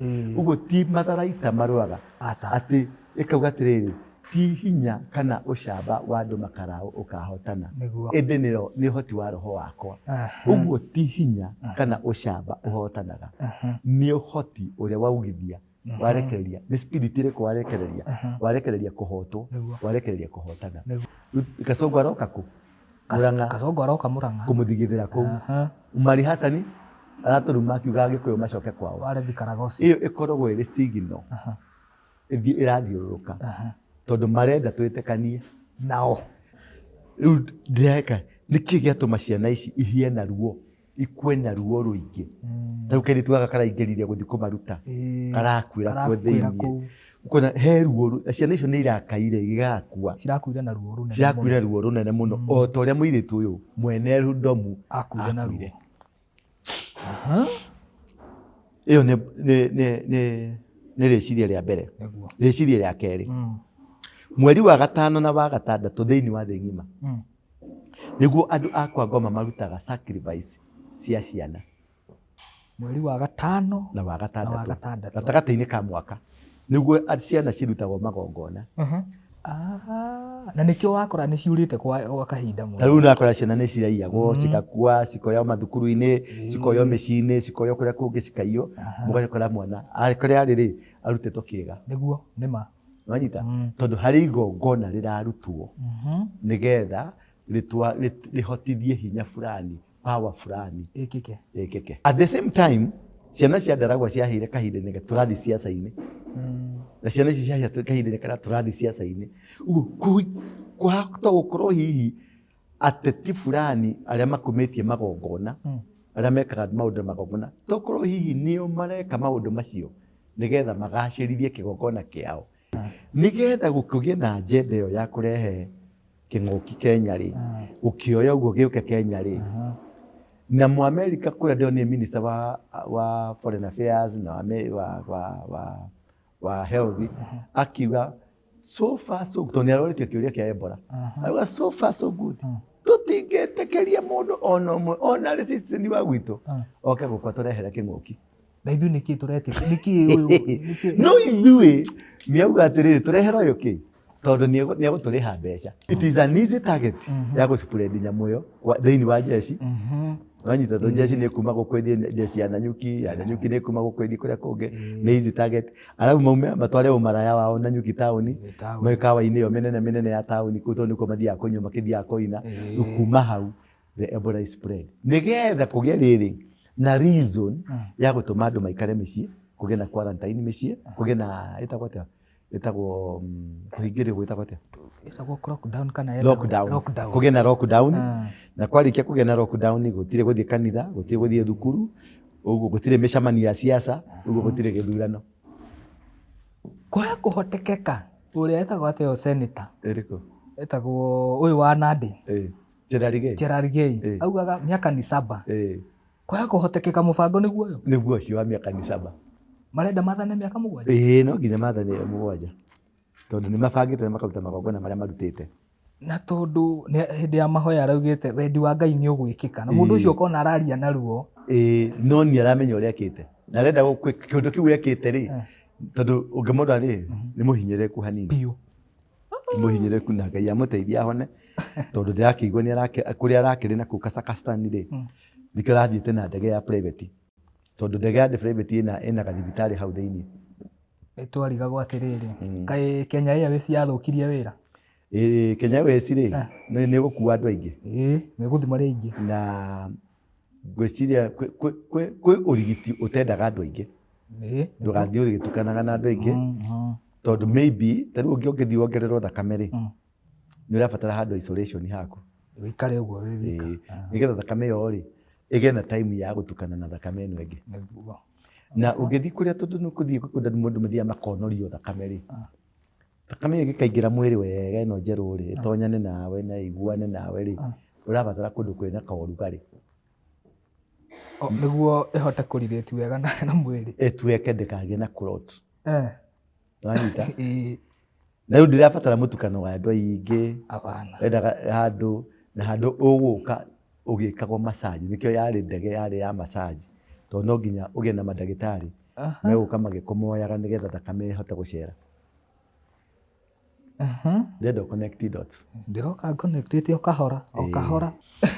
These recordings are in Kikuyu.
Wanyita? Ũguo ti matharaita marũaga. Aca. Atĩ ĩkauga atĩrĩrĩ, ti hinya kana ũcamba wa andũ makaraũ ũkahotana, ĩndĩ nĩ ũhoti wa roho wakwa. Ũguo ti hinya kana ũcamba ũhotanaga, nĩ ũhoti ũrĩa waugithia, warekereria, nĩ spirit ĩrĩkũ warekereria, warekereria kũhotwo, warekereria kũhotana. Kasongo aroka kũ? Murang'a. Kasongo aroka Murang'a. Kũmũthigithĩra kũu. Umari Hasani aratũruma akiuga Agĩkũyũ macoke kwao. Warethi Karagosi. Ĩyo ĩkoragwo ĩrĩ signal ĩthiĩ ĩrathiũrũrũka tondũ marenda twĩtĩkanie nao. Rĩu ndĩreka nĩkĩ gĩatũma ciana ici ihĩe na ruo, ikue na ruo rũingĩ? Ta rĩu kairĩtu gaka karaingĩrire gũthiĩ kũmaruta, karakuĩra kuo Karakuĩra thĩiniĩ. Kũu. Ũkona he ruo ciana icio nĩ irakaire igĩgakua. Cirakuire na ruo rũnene. Cirakuire ruo rũnene mũno, o ta ũrĩa mũirĩtu ũyũ mwene ndomu akuire na ruo. Akuire. Ĩyo nĩ rĩciria rĩa mbere. Rĩciria rĩa kerĩ, mweri wa gatano na wa gatandatũ thĩinĩ wa thĩ ng'ima nĩguo andũ a kwa ngoma marutaga sacrifice cia ciana. Mweri wa gatano na wa gatandatũ. Gatandatũ. Gatagatĩ-inĩ ka mwaka nĩguo ciana cirutagwo magongona. Ah, na nĩkĩo wakora nĩ ciũrĩte kwa kahinda mũno. Ta rĩu nakora ciana nĩ ciraiyagwo, cigakua, cikoywo mathukuru-inĩ, cikoywo mĩciĩ-inĩ, cikoywo kũrĩa kũngĩ, cikaiywo. Mũgakora mwana kũrĩa arĩ rĩ, arutĩtwo kĩga. Nĩguo nĩ ma. Wanyita? Tondũ harĩ igongona rĩrarutwo nĩgetha rĩhotithie hinya fulani, power fulani ĩkĩke. Ĩkĩke. At the same time, ciana cia Ndaragwa ciaheire kahinda-inĩ tũrathiĩ ciaca-inĩ, na ciana ici ciaheire kahinda-inĩ karĩa tũrathiĩ ciaca-inĩ, ũguo kwahota gũkorwo hihi ateti fulani arĩa makumĩtie magongona, arĩa mekaga maũndũ magongona, tokorwo hihi nĩo mareka maũndũ macio nĩgetha magacĩrithie kĩgongona kĩao, nĩgetha gũkĩgĩe na agenda ĩyo ya kũrehe kĩng'ũki Kenya rĩ, gũkĩoya ũguo gĩũke Kenya rĩ. Na Mũamerika kũrĩa ndĩronire minister wa foreign affairs na wa, wa, wa, wa health akiuga, "So far so good," tondũ nĩ arorĩtio kĩũria kĩa Ebola, auga, "So far so good, tũtingĩtĩkĩria mũndũ ona ũmwe ona arĩ citizen wa gwitũ oke gũkwa tũrehere kĩng'ũki." Na ithuĩ nĩkĩ tũretĩkia? Nĩkĩ ũyũ? Nĩkĩ? No ithuĩ nĩauga atĩrĩrĩ, tũrehere ũyũ kĩ, tondũ nĩegũtũrĩha mbeca. It is an easy target ya gũ spread nyamũ ĩyo thĩinĩ wa jeshi. Wanyita? Tondũ jeshi nĩ kuma gũkũ ĩthiĩ jeshi ya Nanyuki, ya Nanyuki nĩ kuma gũkũ ĩthiĩ kũrĩa kũngĩ. Nĩ easy target. Arabu maume matware ũmaraya wao Nanyuki taũni, mĩkawa-inĩ ĩyo mĩnene mĩnene ya taũni kũu, tondũ nĩkuo mathiaga kũnyua makĩthiaga kũina. Rĩu kuma hau the Ebola is spread, nĩgetha kũgĩe rĩrĩ na reason ya gũtũma andũ maikare mĩciĩ, kũgĩe na quarantine mĩciĩ, kũgĩe na ĩtagwo atĩa, ĩtagwo kũhingĩrĩrio gwĩtagwo atĩa? Ĩtagwo lockdown kana ĩtagwo- Lockdown. Lockdown. Kũgĩe na lockdown. Na kwarĩkia kũgĩa na lockdown, gũtirĩ gũthiĩ kanitha, gũtirĩ gũthiĩ thukuru, ũguo gũtirĩ mĩcemanio ya siasa, ũguo gũtirĩ gĩthurano. Kwaga kũhotekeka ũrĩa etagwo atĩa ũyũ senator? Ĩrĩkũ? Etagwo ũyũ wa Nandi. Cherargei. Cherargei. Augaga miaka ni saba. Kwaga kũhotekeka mũbango nĩguo ũyũ. Nĩguo ũcio wa miaka ni saba. Marenda mathane mĩaka 7. Ĩĩ, no nginya mathane 7, tondũ nĩ mabangĩte na makaruta magongona marĩa marutĩte. Na tondũ hĩndĩ ya mahoya araugĩte wendi wa Ngai nĩ ũgwĩkĩka, na mũndũ ũcio ũkona araria na ruo. Ĩĩ, no nĩ aramenya ũrĩa ekĩte na arenda kĩũndũ kĩu ekĩte rĩ, tondũ ũngĩmũrora rĩ, nĩ mũhinyĩrĩrĩku hanini. Biũ. Nĩ mũhinyĩrĩrĩku, na Ngai amũteithie ahone, tondũ ndĩrakĩigua nĩ kũrĩa arakĩrĩ na kũu Kazakhstan rĩ, nĩkĩo arathiĩte na ndege ya private, tondũ ndege ya private ĩna gathibitarĩ hau thĩiniĩ. Twarigagwo atĩrĩrĩ, kaĩ Kenya Airways yathũkirie wĩra? Ĩĩ, Kenya Airways rĩ, nĩ ĩgũkua andũ aingĩ. Ĩĩ, megũthiĩ marĩ aingĩ. Na ngwĩciria kwĩ ũrigiti ũtendaga andũ aingĩ. Ndũgathiĩ ũgĩtukanaga na andũ aingĩ, tondũ maybe ta rĩu ũngĩthiĩ wongererwo thakame rĩ, nĩ ũrabatara handũ isolation haku. Ũikare ũguo wĩ wika. Ĩĩ, nĩgetha thakame ĩyo rĩ ĩgĩe na time ya gũtukana na thakame ĩno ĩngĩ. Na ũngĩthiĩ kũrĩa, tondũ nĩ kũthiĩ kũndũ mũndũ mathiaga makonorio thakame rĩ, thakame ĩyo ĩgĩkaingĩra mwĩrĩ wega ĩno njerũ rĩ, ĩtonyane nawe na ĩiguane nawe rĩ, ũrabatara kũndũ kwĩna kaũrugarĩ. Nĩguo ĩhote kũrelate wega na mwĩrĩ. Ĩtuĩke ndĩkagĩe na clot. Wanyita? Na rĩu ndĩrabatara mũtukano wa andũ aingĩ. Hapana. Wendaga handũ na handũ ũgũka ũgĩkagwo massage, nĩkĩo yarĩ ndege yarĩ ya massage, tondũ no nginya ũgĩe na mandagĩtarĩ. Megũka magĩkũmoyaga nĩgetha thakame ĩhote gũcera. Ndĩrenda ũ connect dots. Ndĩroka connectĩte o kahora o kahora.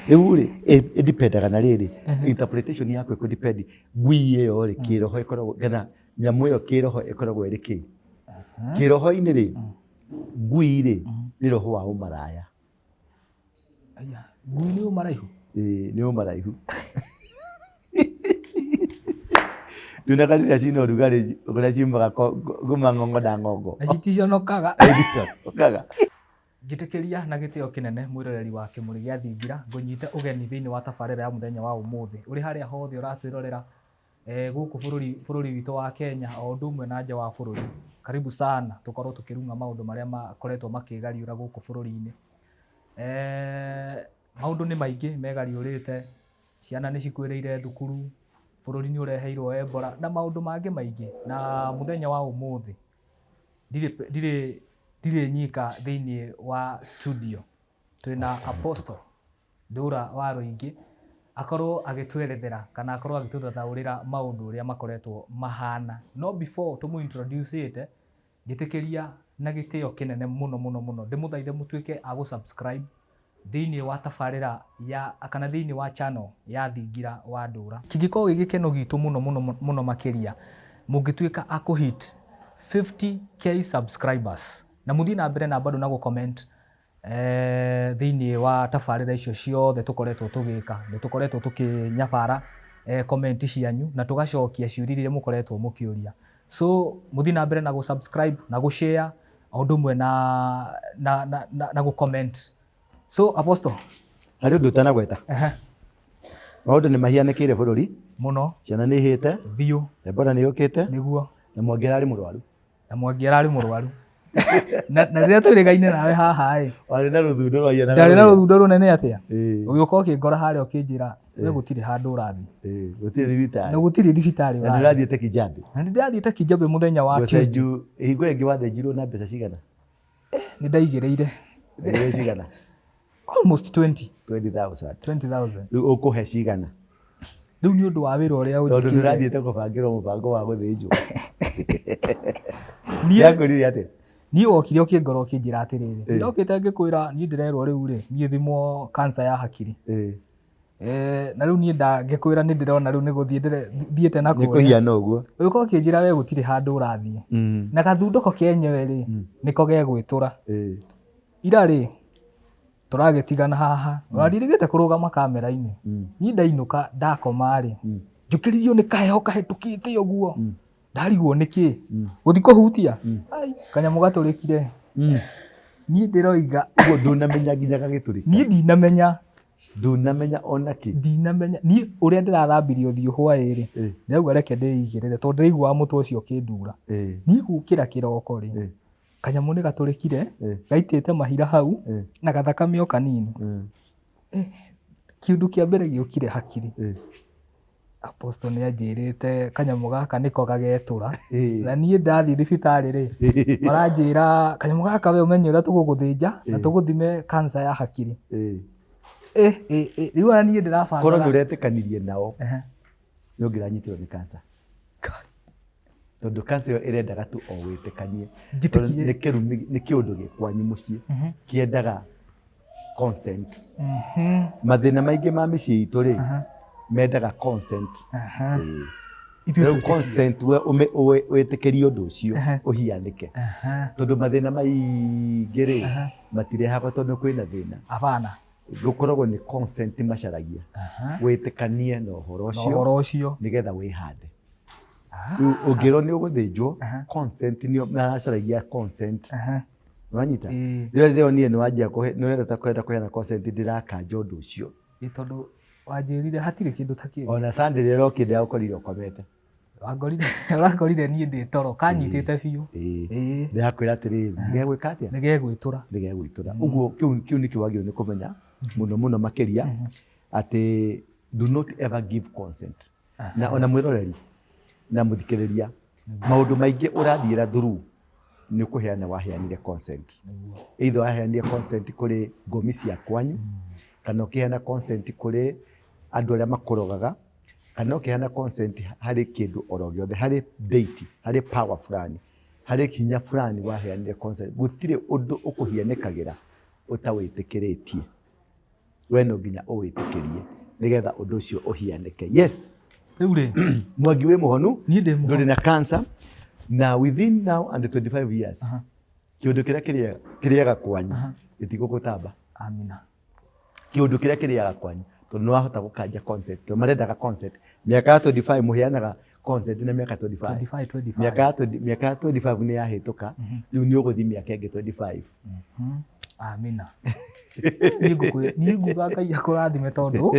Rĩu rĩ, ĩdipendaga na rĩrĩ, interpretation yaku ĩkũ depend ngui ĩyo rĩ, kĩroho ĩkoragwo kana nyamũ ĩyo kĩroho ĩkoragwo ĩrĩ kĩ. Kĩroho-inĩ rĩ, ngui rĩ, nĩ roho wa ũmaraya. Aya, ngui nĩ ũmaraihu? Ĩĩ, nĩ ũmaraihu. Nduonaga rĩrĩa ciĩna ũrugarĩ ũrĩa ciumaga kuma ng'ong'o na ng'ongo. Na citiconokaga. Citiconokaga. Ngĩtĩkĩria na gĩtĩo kĩnene mwĩroreri wa Kĩmũrĩ gĩa Thingira, ngũnyite ũgeni thĩinĩ wa tabarĩra ya mũthenya wa ũmũthĩ. Ũrĩ harĩa hothe ũratwĩrorera gũkũ bũrũri, bũrũri witũ wa Kenya o ũndũ ũmwe na nja wa bũrũri, karibu sana tũkorwo tũkĩrung'a maũndũ marĩa makoretwo makĩgariũra gũkũ bũrũri-inĩ. Maũndũ nĩ maingĩ megariũrĩte, ciana nĩ cikuĩrĩire thukuru, bũrũri nĩ ũreheirwo Ebola na maũndũ mangĩ maingĩ. Na mũthenya wa ũmũthĩ ndirĩ, ndirĩ, ndirĩ nyika thĩiniĩ wa studio, twĩna Apostle Ndũra wa Rũingĩ, akorwo agĩtwerethera kana akorwo agĩtũthathaũrĩra maũndũ ũrĩa makoretwo mahana. No before tũmũ introduce ĩte, njĩtĩkĩria na gĩtĩo kĩnene mũno mũno mũno ndĩmũthaithe mũtuĩke a gũ subscribe thĩinĩ wa tabarĩra ya kana thĩinĩ wa channel ya Thingira wa Ndũra. Kĩngĩkorwo gĩ gĩkeno gitũ mũno mũno mũno makĩria mũngĩtuĩka a kũ hit 50K subscribers na mũthiĩ na mbere na bado na gũ comment Thĩinĩ wa tabarĩra icio ciothe tũkoretwo tũgĩka, nĩ tũkoretwo tũkĩnyabara comment cianyu na tũgacokia ciũria iria mũkoretwo mũkĩũria. So mũthiĩ na mbere na gũ subscribe na gũ share o ũndũ ũmwe na gũ comment. So Apostle. Harĩ ũndũ ũtanagweta. Maũndũ nĩ mahianĩkĩire bũrũri. Mũno. Ciana nĩ ihĩte. Biũ. Ebola nĩ yũkĩte. Nĩguo. Na Mwangi ararĩ mũrwaru. Na Mwangi ararĩ mũrwaru. Na rĩrĩa twĩrĩgaine nawe haha ĩ. Warĩ na rũthundo rwahianaga Ndarĩ na rũrĩa. rũthundo rũnene atĩa? Ĩĩ. Ũgĩũka ũkĩngora harĩa ũkĩnjĩra we gũtirĩ handũ ũrathiĩ. Ĩĩ, gũtirĩ thibitarĩ. Na gũtirĩ thibitarĩ Na nĩ ũrathiĩ. ũrathiĩte Kijabe. Na nĩ ndĩrathiĩte Kijabe mũthenya wa Tuesday. Gũcenju, hingo ĩngĩ wathĩnjirwo na mbeca cigana? Nĩ ndaigĩrĩire. Waigĩrĩire cigana? Almost 20. 20,000. 20,000. Rĩu ũkũhe cigana? Rĩu nĩ ũndũ wa wĩra ũrĩa Tondũ ũnjĩkĩire. nĩ ũrathiĩte kũbangĩrwo mũbango wa gũthĩnjwo. Niĩ Ndĩrakwĩrire atĩa? Niĩ wokire ũkĩngora ũkĩnjĩra atĩrĩrĩ, Ĩĩ. ndokĩte ngĩkwĩra niĩ ndĩrerwo rĩu rĩ, niĩ thimwo cancer ya hakiri. Ĩĩ. Na rĩu niĩ ngĩkwĩra nĩ ndĩrona rĩu nĩ gũthiĩ thiĩte na Nĩ kũrĩa. kũhiana ũguo. Ũgĩũka ũkĩnjĩra we gũtirĩ handũ ũrathiĩ. Na gathundũko kenyewe rĩ, nĩko gegwĩtũra. Ĩĩ. Ira rĩ, tũragĩtigana haha, ũrandirigĩte kũrũgama kamera-inĩ. Niĩ ndainũka ndakoma rĩ, njũkĩririo nĩ kaheho kahĩtũkĩte ũguo. Ndarigwo nĩkĩ. Gũthiĩ kũhutia, ai, kanyamũ gatũrĩkire. Niĩ ndĩroiga. Ũguo ndũnamenya nginya gagĩtũrĩka. Niĩ ndinamenya. Ndũnamenya ona kĩ. Ndinamenya. Niĩ ũrĩa ndĩrathambirie ũthiũ hwaĩ rĩ, ndĩrauga reke ndĩigĩrĩre tondũ ndĩraiguaga mũtwe ũcio ũkĩndura. Niĩ gũkĩra kĩroko rĩ, kanyamũ nĩ gatũrĩkire, gaitĩte mahira hau, na gathakame o kanini. Kĩũndũ kĩa mbere gĩũkire hakiri. Apostle nĩ anjĩrĩte kanyamũ gaka nĩko gagetũra. Na niĩ ndathiĩ thibitarĩ rĩ, maranjĩra kanyamũ gaka we ũmenye ũrĩa tũgũgũthĩnja na tũgũthime cancer ya hakiri. Rĩu ona niĩ ndĩrabangaga. Korwo nĩ ũretĩkanirie nao, nĩ ũngĩranyitirwo nĩ cancer. Tondũ cancer ĩyo ĩrendaga tu o wĩtĩkanie. Njĩtĩkie. Tondũ nĩ kĩrumi, nĩ kĩũndũ gĩ kwanyu mũciĩ kĩendaga consent. Mathĩna maingĩ ma mĩciĩ itũ rĩ, mendaga consent. Ĩĩ. Ithuĩ Rĩu twĩtĩkie. consent we wĩtĩkĩrie ũndũ ũcio ũhianĩke. Tondũ mathĩna maingĩ rĩ, matirehagwo tondũ kwĩna thĩna. Hapana. Gũkoragwo nĩ consent macaragia. Wĩtĩkanie na ũhoro Na ũcio ũhoro ũcio. nĩgetha wĩhande. Rĩu ũngĩrwo nĩ ũgũthĩnjwo, consent nĩyo maracaragia consent. Nĩwanyita? Rĩrĩa ndĩronire nĩwanjia kũhe, nĩũrenda ta kwenda kũheana consent ndĩrakanja ũndũ ũcio. Ĩ tondũ wanjĩrire hatirĩ kĩndũ ta kĩu. Ona Sunday rĩrĩa ũrokire ndĩragũkorire ũkomete. Wangorire, ũrangorire niĩ ndĩ toro, kanyitĩte biũ. Ĩĩ. Ĩĩ. Ndĩrakwĩra atĩrĩrĩ, nĩgegwĩka atĩa? Nĩgegwĩtũra. Nĩgegwĩtũra. Ũguo kĩu nĩkĩo wagĩrĩirwo nĩ kũmenya mũno mũno makĩria atĩ do not ever give consent. Na ona mwĩroreri na mũthikĩrĩria, maũndũ maingĩ ũrathiĩra through nĩ ũkũheana waheanire consent. Either waheanire consent kũrĩ ngomi cia kwanyu, kana ũkĩheana consent kũrĩ andũ arĩa makũrogaga, Kana ũkĩheana consent harĩ kĩndũ oro gĩothe, harĩ deity, harĩ power fulani, harĩ hinya fulani waheanire consent, gũtirĩ ũndũ ũkũhianĩkagĩra ũtawĩtĩkĩrĩtie. We no nginya ũwĩtĩkĩrie nĩgetha ũndũ ũcio ũhianĩke. Yes. Rĩu rĩ, Mwangi wĩ mũhonu, Niĩ ndĩ mũhonu. Ndũrĩ na cancer, na within now and 25 years, kĩũndũ kĩrĩa kĩrĩaga kwanyu gĩtigũgũtamba. Amina. Kĩũndũ kĩrĩa kĩrĩaga kwanyu, tondũ nĩ wahota gũkanja consent, tondũ marendaga consent. Mĩaka ya 25 mũheanaga consent na mĩaka 25. 25, 25. Mĩaka ya 20, mĩaka ya 25 nĩ yahĩtũka, rĩu nĩ ũgũthiĩ mĩaka ĩngĩ 25. Amina. Niĩ niĩ nguga Ngai akũrathime tondũ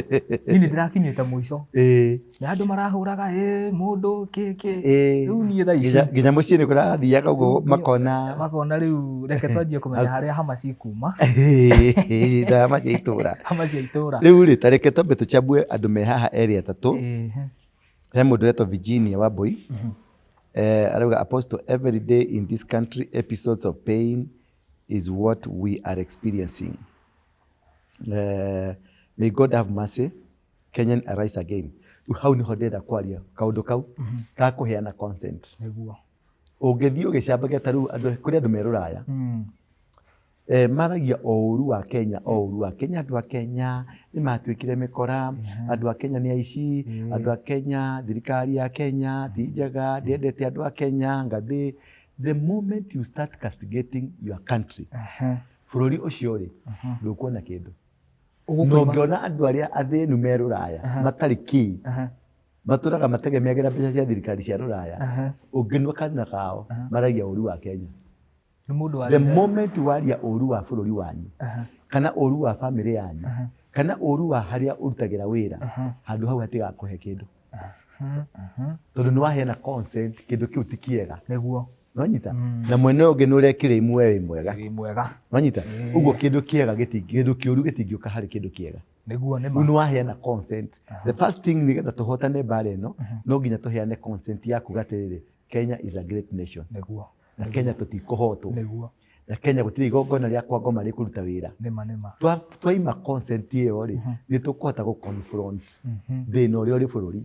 niĩ nĩ ndĩrakinyĩte mũico. Nĩ andũ marahũraga ĩ mũndũ kĩ kĩ. Rĩu niĩ thaa ici Nginya mũciĩ nĩ kũrathiaga ũguo makona makona rĩu reke twanjie kũmenya harĩa hama cikuma. Na hama cia itũra. Hama cia itũra. Rĩu rĩ, ta reke twambe tũchambue andũ me haha erĩ atatũ. He mũndũ ũretwo Virginia Wambui. Arauga Apostle, every day in this country episodes of pain is what we are experiencing. May God have mercy, Kenyan arise again. Rĩu hau nĩho ndĩrenda kwaria kaũndũ kau ka kũheana consent. Nĩguo. Ũngĩthiĩ ũgĩcambagia ta rĩu andũ, kũrĩ andũ me rũraya. Maragia o ũru wa Kenya, o ũru wa Kenya, andũ a Kenya nĩ matuĩkire mĩkora, andũ a Kenya nĩ aici, andũ a Kenya, thirikari ya Kenya ti njega, ndĩendete andũ a Kenya, ngathĩ. The moment you start castigating your country, bũrũri ũcio rĩ, ndũkuona kĩndũ. Na ũngĩona andũ arĩa athĩnu me rũraya, matarĩ kĩ, matũraga mategemeagĩra mbeca cia thirikari cia rũraya, ũngĩnua kanua kao, maragia ũru wa Kenya. Nĩ mũndũ The warire. moment waria ũru wa bũrũri wanyu, kana ũru wa famĩlĩ yanyu, kana ũru wa harĩa ũrutagĩra wĩra, handũ hau hatigakũhe kĩndũ. Tondũ nĩ waheana consent, kĩndũ kĩu ti kĩega. Nĩguo. Nwanyita? Na mwena ũyũ ũngĩ nĩ ũrekĩrĩimu we wĩ mwega. Wĩ mwega. Nwanyita? Ũguo kĩndũ kĩega gĩtingĩ, kĩndũ kĩũru gĩtingĩũka harĩ kĩndũ kĩega. Nĩguo nĩ Rĩu ma. nĩ waheana consent. The first thing nĩgetha tũhotane mbara ĩno, no nginya tũheane consent ya kuga atĩrĩrĩ, Kenya is a great nation. Nĩguo. Na Kenya tũtikũhotwo. Nĩguo. Na Kenya gũtirĩ igongona rĩa kwa ngoma rĩkũruta wĩra. Nĩma nĩma. Twaima consent ĩyo rĩ, nĩ tũkũhota gũ confront thĩna ũrĩa ũrĩ bũrũri.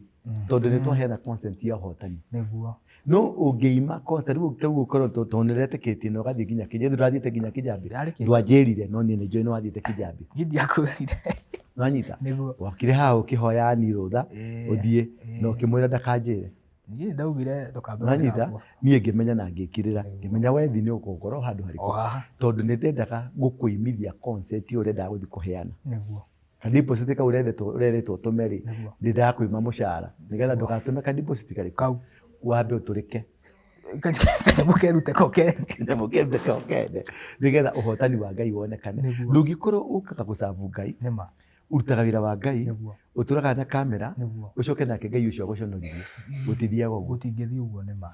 Tondũ nĩ twaheana consent ya ũhotani. Nĩguo. No ũngĩima consent, rĩu ta ũguo ũkorwo tondũ nĩ ũretĩkĩtie na ũgathiĩ nginya Kĩjambĩ, ndũrathiĩte nginya Kĩjambĩ? Ndarĩ kĩ- Ndwanjĩrire, no niĩ nĩ njũĩ nĩ wathiĩte Kĩjambĩ. Niĩ ndiakwĩrire. Nĩwanyita? Nĩguo. Wokire haha ũkĩhoya Ani rũtha, ũthiĩ, na ũkĩmwĩra ndakanjĩre. Niĩ ndaugire ndũkambe Nĩwanyita? kwĩra Niĩ ngĩmenya na ngĩkirĩra, ngĩmenya wethi nĩ ũgũkorwo handũ harĩkũ. O haha. Tondũ nĩ ndendaga gũkũimithia consent ĩyo ũrendaga gũthiĩ kũheana. Nĩguo. Ka deposit kau ũrerĩtwo ũtũme rĩ, Nĩguo. ndendaga kũima mũcara nĩgetha ndũgatũme ka deposit karĩkũ. Kau. Wambe ũtũrĩke. Kanyamũ kerute ko kene. Kanyamũ kerute ko kene. Nĩgetha ũhotani wa Ngai wonekane. Nĩguo. Ndũngĩkorwo ũkaga gũcabu Ngai. Nĩma. Ũrutaga wĩra wa Ngai, Nĩguo. ũtũraga na kamera, Nĩguo. ũcoke nake Ngai ũcio agũconorithie. Gũtithiaga ũguo. Gũtingĩthiĩ ũguo nĩma.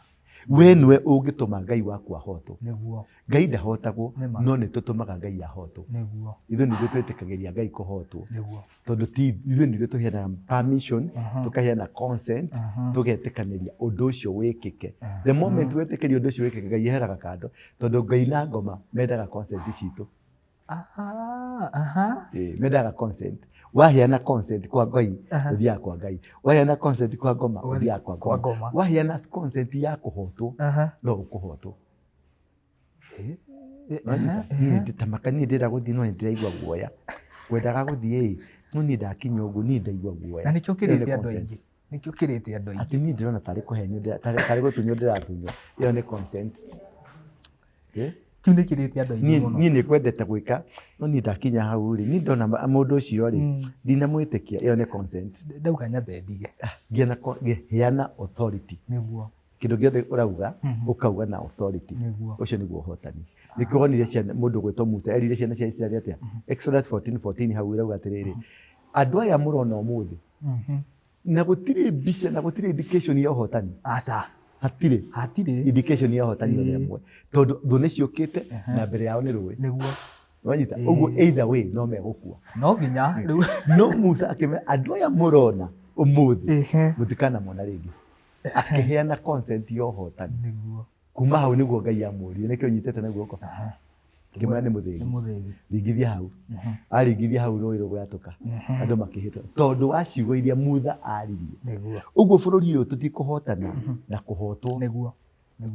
We nĩwe ũngĩtũma Ngai waku ahotwo. Nĩguo. Ngai ndahotagwo, Nĩma. no nĩ tũtũmaga Ngai ahotwo. Nĩguo. Ithuĩ nĩ ithuĩ twĩtĩkagĩria Ngai kũhotwo. Nĩguo. Tondũ ti ithuĩ nĩ ithuĩ tũheanaga permission, tũkaheana consent, tũgetĩkanĩria ũndũ ũcio wĩkĩke. The moment wetĩkĩria ũndũ ũcio wĩkĩke, Ngai eheraga kando, tondũ Ngai na ngoma mendaga consent citũ. Aha, aha. Mendaga consent. Waheana consent kwa Ngai, ũthiaga kwa Ngai. Waheana consent kwa ngoma, ũthiaga kwa Kwa ngoma. ngoma. Waheana consent ya kũhotwo, no ũkũhotwo. Nĩwanyita? Niĩ ndĩtamaka, niĩ ndĩrenda gũthiĩ no nĩ ndĩraigua guoya. Ngwendaga gũthiĩ ĩ, no niĩ ndakinya ũguo niĩ ndaigua guoya. Na nĩkĩo Ĩyo nĩ kĩrĩte andũ consent. aingĩ. Nĩkĩo kĩrĩte andũ aingĩ. Atĩ niĩ ndĩrona tarĩ kũhenio tarĩ gũtunywo ndĩratunywo. Ĩyo nĩ consent. Kĩu nĩ kĩrĩte andũ aingĩ mũno. Niĩ nĩ kwendete gwĩka, no niĩ ndakinya hau rĩ, niĩ ndona mũndũ ũcio rĩ, ndinamwĩtĩkia, ĩyo nĩ consent. Ndauga nyambe ndige. Heana authority. Nĩguo. Kĩndũ gĩothe ũrauga, ũkauga na authority. Nĩguo. Ũcio nĩguo ũhotani. Nĩkĩo wonire ciana, mũndũ ũgwĩtwo Musa erire ciana cia Isiraeli atĩa? Exodus 14:14 hau ĩrauga atĩrĩrĩ, andũ aya mũrona ũmũthĩ, na gũtirĩ mbica na gũtirĩ indication ya ũhotani. Aca. Hatirĩ. Hatirĩ. Indication ya ũhotani ona ĩmwe. Tondũ thũ nĩ ciũkĩte na mbere yao nĩ rũĩ. Nĩguo. Wanyita? Ũguo either way no megũkua. No nginya rĩu. No Musa akĩmera andũ aya mũrona ũmũthĩ mũtikanamona rĩngĩ. Akĩheana consent ya ũhotani. Nĩguo. Kuma hau nĩguo Ngai amũririe, nĩkĩo ũnyitĩte na guoko. Ngĩmwĩra nĩ Nĩ mũthĩgi. Mũthĩgi. Ringithia hau. Aringithia hau, rũĩ rũgwatũka, andũ makĩhĩtwo tondũ wa ciugo iria Mutha aririe. Ũguo bũrũri ũyũ tũtikũhotana na kũhotwo. Nĩguo.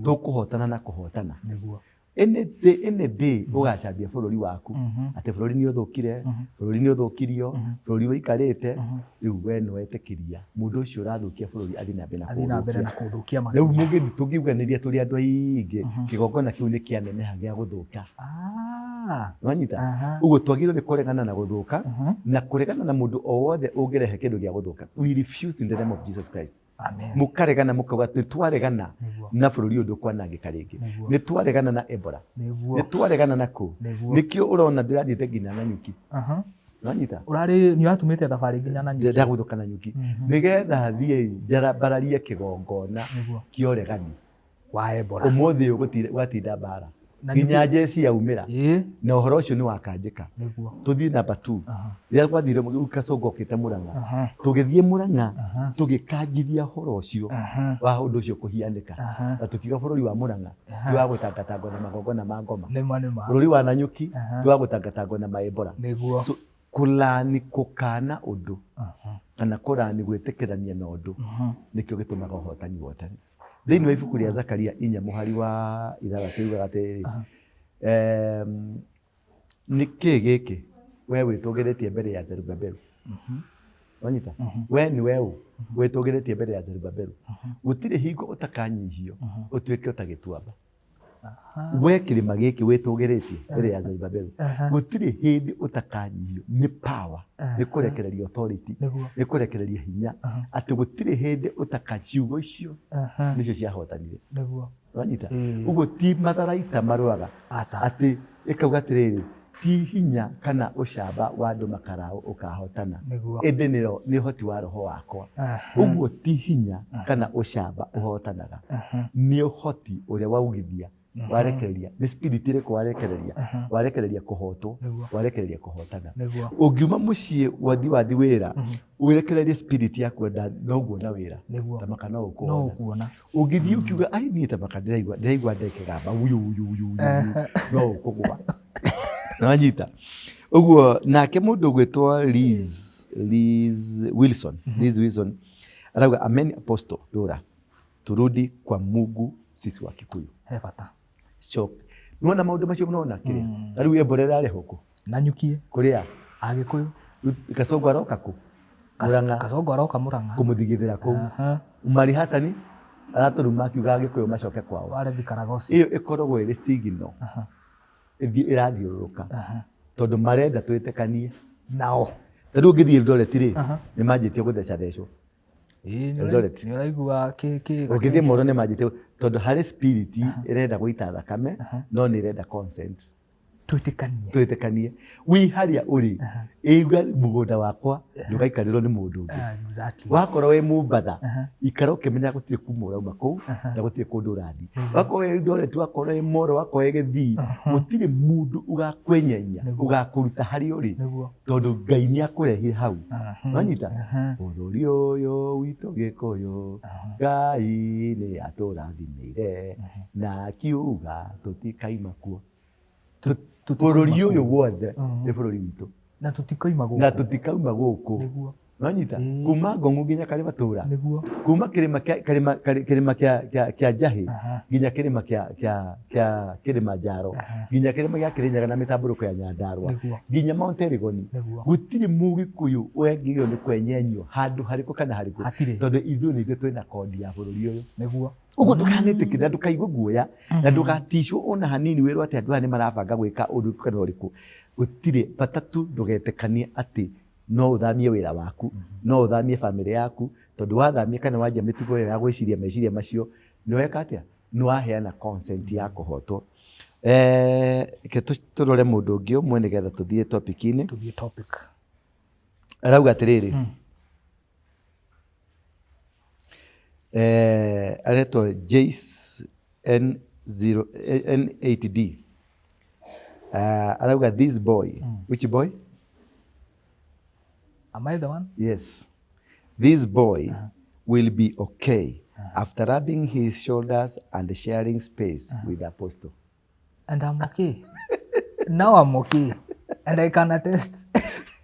Tũkũhotana na kũhotana. Any day, any day ũgacambia bũrũri waku atĩ bũrũri nĩ ũthũkire, bũrũri nĩ ũthũkirio, bũrũri ũikarĩte rĩu, we nĩ wetĩkĩria mũndũ ũcio ũrathũkia bũrũri athiĩ na mbere na Athiĩ na mbere na kũũthũkia. Kũũthũkia Rĩu makĩria. Mũngĩthiĩ tũngiuganĩria tũrĩ andũ aingĩ, kĩgongona kĩu nĩ kĩaneneha gĩa gũthũka. Nwanyita? Ũguo twagĩrĩirwo nĩ kũregana na gũthũka na kũregana na mũndũ o wothe ũngĩrehe kĩndũ gĩa gũthũka. We refuse in the name of Jesus Christ. Amen. Mũkaregana, mũkauga nĩ twaregana na bũrũri ũyũ ndũkwanangĩka rĩngĩ. Nĩ twaregana na Ebola. Nĩ twaregana na kũ. Nĩkĩo ũrona ndĩrathiĩte nginya Nanyuki. Nwanyita? Ũrarĩ nĩ ũratũmĩte thabarĩ nginya Nanyuki. Ndagũthũka Nanyuki nĩgetha thiĩ mbararie kĩgongona kĩa ũregani wa Ebola. Ũmũthĩ ũyũ gwatinda mbara Nanyuki. Nginya njeci yaumĩra na ũhoro ũcio nĩ wakanjĩka. Tũthiĩ namba 2. Rĩrĩa gwathire Kasongo okĩte Mũrang'a, tũgĩthiĩ Mũrang'a, tũgĩkanjithia ũhoro ũcio wa ũndũ ũcio kũhianĩka, na tũkiuga bũrũri wa Mũrang'a ti wa gũtangatangwo na magongona ma ngoma. Nĩma nĩma. Bũrũri wa Nanyuki ti wa gũtangatangwo na maembora. So kũlani kũkana ũndũ kana kũrani gwĩtĩkĩrania na ũndũ nĩkĩo gĩtũmaga ũhotani wotane. Thĩinĩ wa ibuku rĩa Zakaria 4 mũhari wa 6 yugaga atĩrĩrĩ, nĩ kĩ gĩkĩ we wĩtũgĩrĩtie mbere ya Zerubabelu? Wanyita? We nĩ we ũ wĩtũgĩrĩtie mbere ya Zerubabelu? Gũtirĩ hingo ũtakanyihio ũtuĩke ota gĩtuamba. We kĩrĩma gĩkĩ wĩtũgĩrĩtie mbere ya Zerubabelu, gũtirĩ hĩndĩ ũtakanyihio. Nĩ power, nĩ kũrekereria authority, nĩ kũrekereria hinya, atĩ gũtirĩ hĩndĩ ũtaka. Ciugo icio nĩcio ciahotanire. Wanyita? Ũguo ti matharaita marũaga. Aca. Atĩ ĩkauga atĩrĩrĩ, ti hinya kana ũcamba wa andũ makaraũ ũkahotana, ĩndĩ nĩ ũhoti wa roho wakwa. Ũguo ti hinya kana ũcamba ũhotanaga, nĩ ũhoti ũrĩa waugithia, warekereria. Nĩ spirit ĩrĩkũ warekereria? Warekereria kũhotwo, warekereria kũhotana. Ũngiuma mũciĩ wathi wĩra, ũrekererie spirit ya kwenda noguo na wĩra, tamaka no No ũkuona. Ũkuona. Ũngĩthiĩ ũkiuga, "Ai, niĩ tamaka ndĩraigua ndekĩgamba wuyu wuyu wuyu wuyu," no ũkũgwa. Nĩwanyita? Ũguo nake mũndũ ũgwĩtwo Liz Wilson, Liz Wilson arauga, "Amen, Apostle Dora, turudi kwa Mungu sisi wa Kikuyu." He bata. Shock. Nĩwona maũndũ macio nona kĩrĩa na rĩu Ebola ĩrarehwo kũ? Nanyukie. Kũrĩa? Agĩkũyũ. Rĩu Kasongo aroka kũ? Mũrang'a. Kasongo aroka Mũrang'a. Kũmũthigithĩra kũu. Umari Hasani aratũruma akiuga Agĩkũyũ macoke kwao. Warethi Karagosi. Ĩyo ĩkoragwo ĩrĩ signal ĩrathiũrũrũka tondũ marenda twĩtĩkanie nao. Ta rĩu ũngĩthiĩ Eldoret rĩ, nĩ manjĩtie gũthecethecwo. Eldoret. Nĩ ũraigua kĩ Ũngĩthiĩ Moro nĩ manjĩtie, tondũ harĩ spirit ĩrenda gũita thakame, no nĩ ĩrenda consent. Twĩtĩkanie. Twĩtĩkanie. Wi harĩa ũrĩ, igua mũgũnda wakwa ndũgaikarĩrwo nĩ mũndũ ũngĩ. Wakorwo wĩ Mombatha, ikara ũkĩmenya gũtirĩ kuma ũrauma kũu na gũtirĩ kũndũ ũrathiĩ. Wakorwo wĩ Eldoret, wakorwo wĩ Moro, wakorwo wĩ Gĩthii, gũtirĩ mũndũ ũgakwenyenya, ũgakũruta harĩa ũrĩ, tondũ Ngai nĩ akũrehire hau. Wanyita? Bũrũri ũyũ witũ Gĩkũyũ, Ngai nĩ atũrathimĩire na akiuga tũtikaima kuo. Bũrũri ũyũ wothe nĩ bũrũri witũ. Na tũtikoima gũkũ. Na tũtikauma gũkũ. Wanyita? Kuma Ngong'u nginya Karĩma-tũra, kuma kĩrĩma kĩa kĩrĩma kĩrĩma kĩa Njahĩ nginya kĩrĩma kĩa Kĩrĩmanjaro, nginya kĩrĩma gĩa Kĩrĩnyaga na mĩtambũrũko ya Nyandarũa, nginya Mount Elgon, gũtirĩ Mũgĩkũyũ wagĩrĩirwo nĩ kwenyenyio handũ harĩkũ kana harĩkũ, tondũ ithuĩ nĩ ithuĩ twĩna kondi ya bũrũri ũyũ. Ũguo ndũkanetĩkĩre na ndũkaigue guoya na ndũgaticwo ona hanini wĩrwo atĩ andũ aya nĩ marabanga gwĩka ũndũ kana ũrĩkũ. Gũtirĩ bata tu ndũgetĩkanie atĩ no ũthamie wĩra waku, no ũthamie bamĩrĩ yaku, tondũ wathamia kana wanjia mĩtugo ĩyo ya gwĩciria meciria macio, nĩ weka atĩa? Nĩ waheana consent ya kũhotwo. Reke tũrore mũndũ ũngĩ ũmwe nĩgetha tũthiĩ topic-inĩ. Tũthiĩ topic. Arauga atĩrĩrĩ, aretwo Jace N0 N8D. Arauga, "This boy." Which boy? Am I the one? Yes. "This boy will be okay after rubbing his shoulders and sharing space with Apostle." And I'm okay. Now I'm okay and I can attest.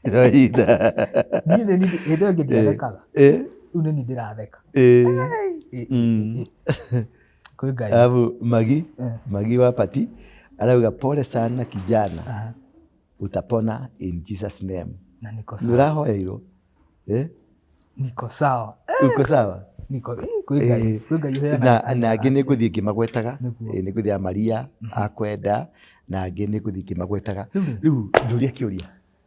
Ĩrohinda. Niĩ nĩ niĩ hĩndĩ ĩyo ĩngĩ ndiathekaga. Rĩu nĩ niĩ ndĩratheka. Ĩ. Kwĩ Ngai. Alafu Magi, Eh. Magi wa Pati arauga pole sana kijana, utapona in Jesus name. Na niko Nĩ sawa. ũrahoeirwo? Eh? Niko sawa. Uko sawa? Niko kwĩ Ngai. Kwĩ Ngai ũheanaga. Na angĩ nĩ ngũthiĩ ngĩmagwetaga. Nĩguo. Nĩ ngũthiĩ Maria akwenda na angĩ nĩ ngũthiĩ ngĩmagwetaga. Rĩu rĩ, Rĩu njũria kĩũria.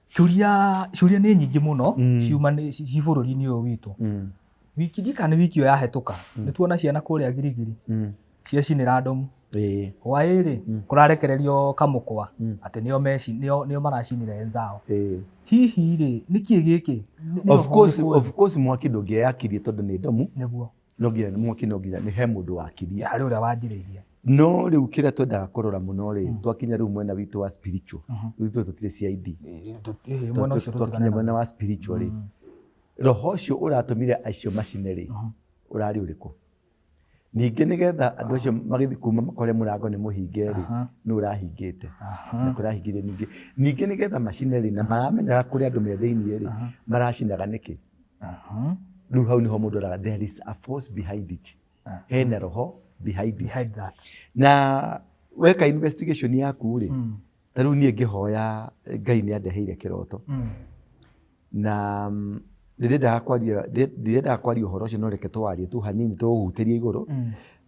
Ciũria nĩ nyingĩ mũno ciuma ci bũrũri-inĩ ũyũ witũ. Wiki ndika nĩ wiki ĩyo yahĩtũka nĩ tuona ciana kũrĩa Girigiri ciacinĩra ndomu. Hwaĩ rĩ kũrarekererio kamũkwa atĩ nĩo meci nĩo maracinĩra enzao. Hihi rĩ nĩkĩ gĩkĩ? Nĩ Of roho course, ũrĩkũ? of course mwaki ndũngĩeyakirie tondũ nĩ ndomu. Nĩguo. No nginya mwaki no nginya nĩ he mũndũ wakirie. Harĩ ũrĩa wanjĩrĩirie. No rĩu kĩrĩa twendaga kũrora mũno rĩ, twakinya rĩu mwena witũ wa spiritual. Rĩu ithuĩ tũtirĩ CID. Mwena ũcio Twakinya tũtigane mwena wa spiritual rĩ, roho ũcio ũratũmire acio macine rĩ, ũrarĩ ũrĩkũ? Ningĩ nĩgetha andũ acio magĩthiĩ kuma makore mũrango nĩ mũhinge rĩ, nũ ũrahingĩte? Na kũrahingire ningĩ. Ningĩ nĩgetha macine rĩ, na maramenyaga kũrĩ andũ me thĩiniĩ rĩ, maracinaga nĩkĩ? Rĩu hau nĩho mũndũ araga there is a force behind it. Hena roho behind it. Behind that. Na weka investigation yaku rĩ, ta rĩu niĩ ngĩhoya Ngai nĩ andeheire kĩroto. Na ndirendaga kwaria ndirendaga kwaria ũhoro ũcio no reke tũwarie tu hanini tũũhutĩrie igũrũ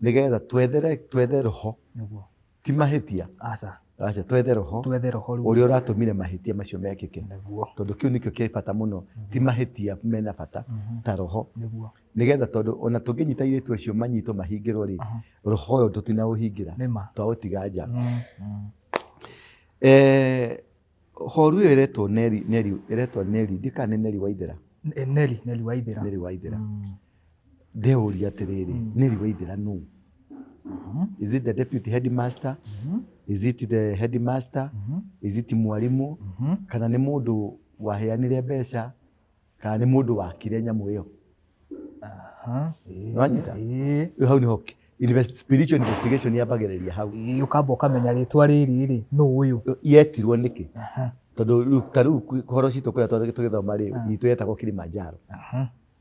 nĩgetha twethere twethe roho. Nĩguo. Ti mahĩtia. Aca. Aca, twethe roho. Twethe roho rĩu. Ũrĩa ũratũmire mahĩtia macio mekĩke. Nĩguo. Tondũ kĩu nĩkĩo kĩ bata mũno. Ti mahĩtia mena bata ta roho. Nĩguo. Nĩgetha tondũ ona tũngĩnyita airĩtu acio manyitwo mahingĩrwo rĩ, roho ũyũ tũtinaũhingĩra. Nĩma. Twaũtiga nja. Horu ĩyo ĩretwo Neri, Neri, ĩretwo Neri, ndiũĩ kana nĩ Neri Waithera. Neri, Neri Waithera. Neri Waithera. Ndĩũria atĩrĩrĩ, Neri Waithera nũ? Is it the deputy headmaster? Is it the headmaster? Is it mwarimu? Kana nĩ mũndũ waheanire mbeca? Kana nĩ mũndũ wakire nyamũ ĩyo? Wanyita? Rĩu hau nĩho spiritual investigation yambagĩrĩria hau. Ũkamba ũkamenya rĩtwa rĩrĩ rĩ, nũ ũyũ? Yetirwo nĩkĩ? Tondũ rĩu ta rĩu ũhoro citũ kũrĩa tũgĩthoma rĩ, itũ yetagwo Kilimanjaro.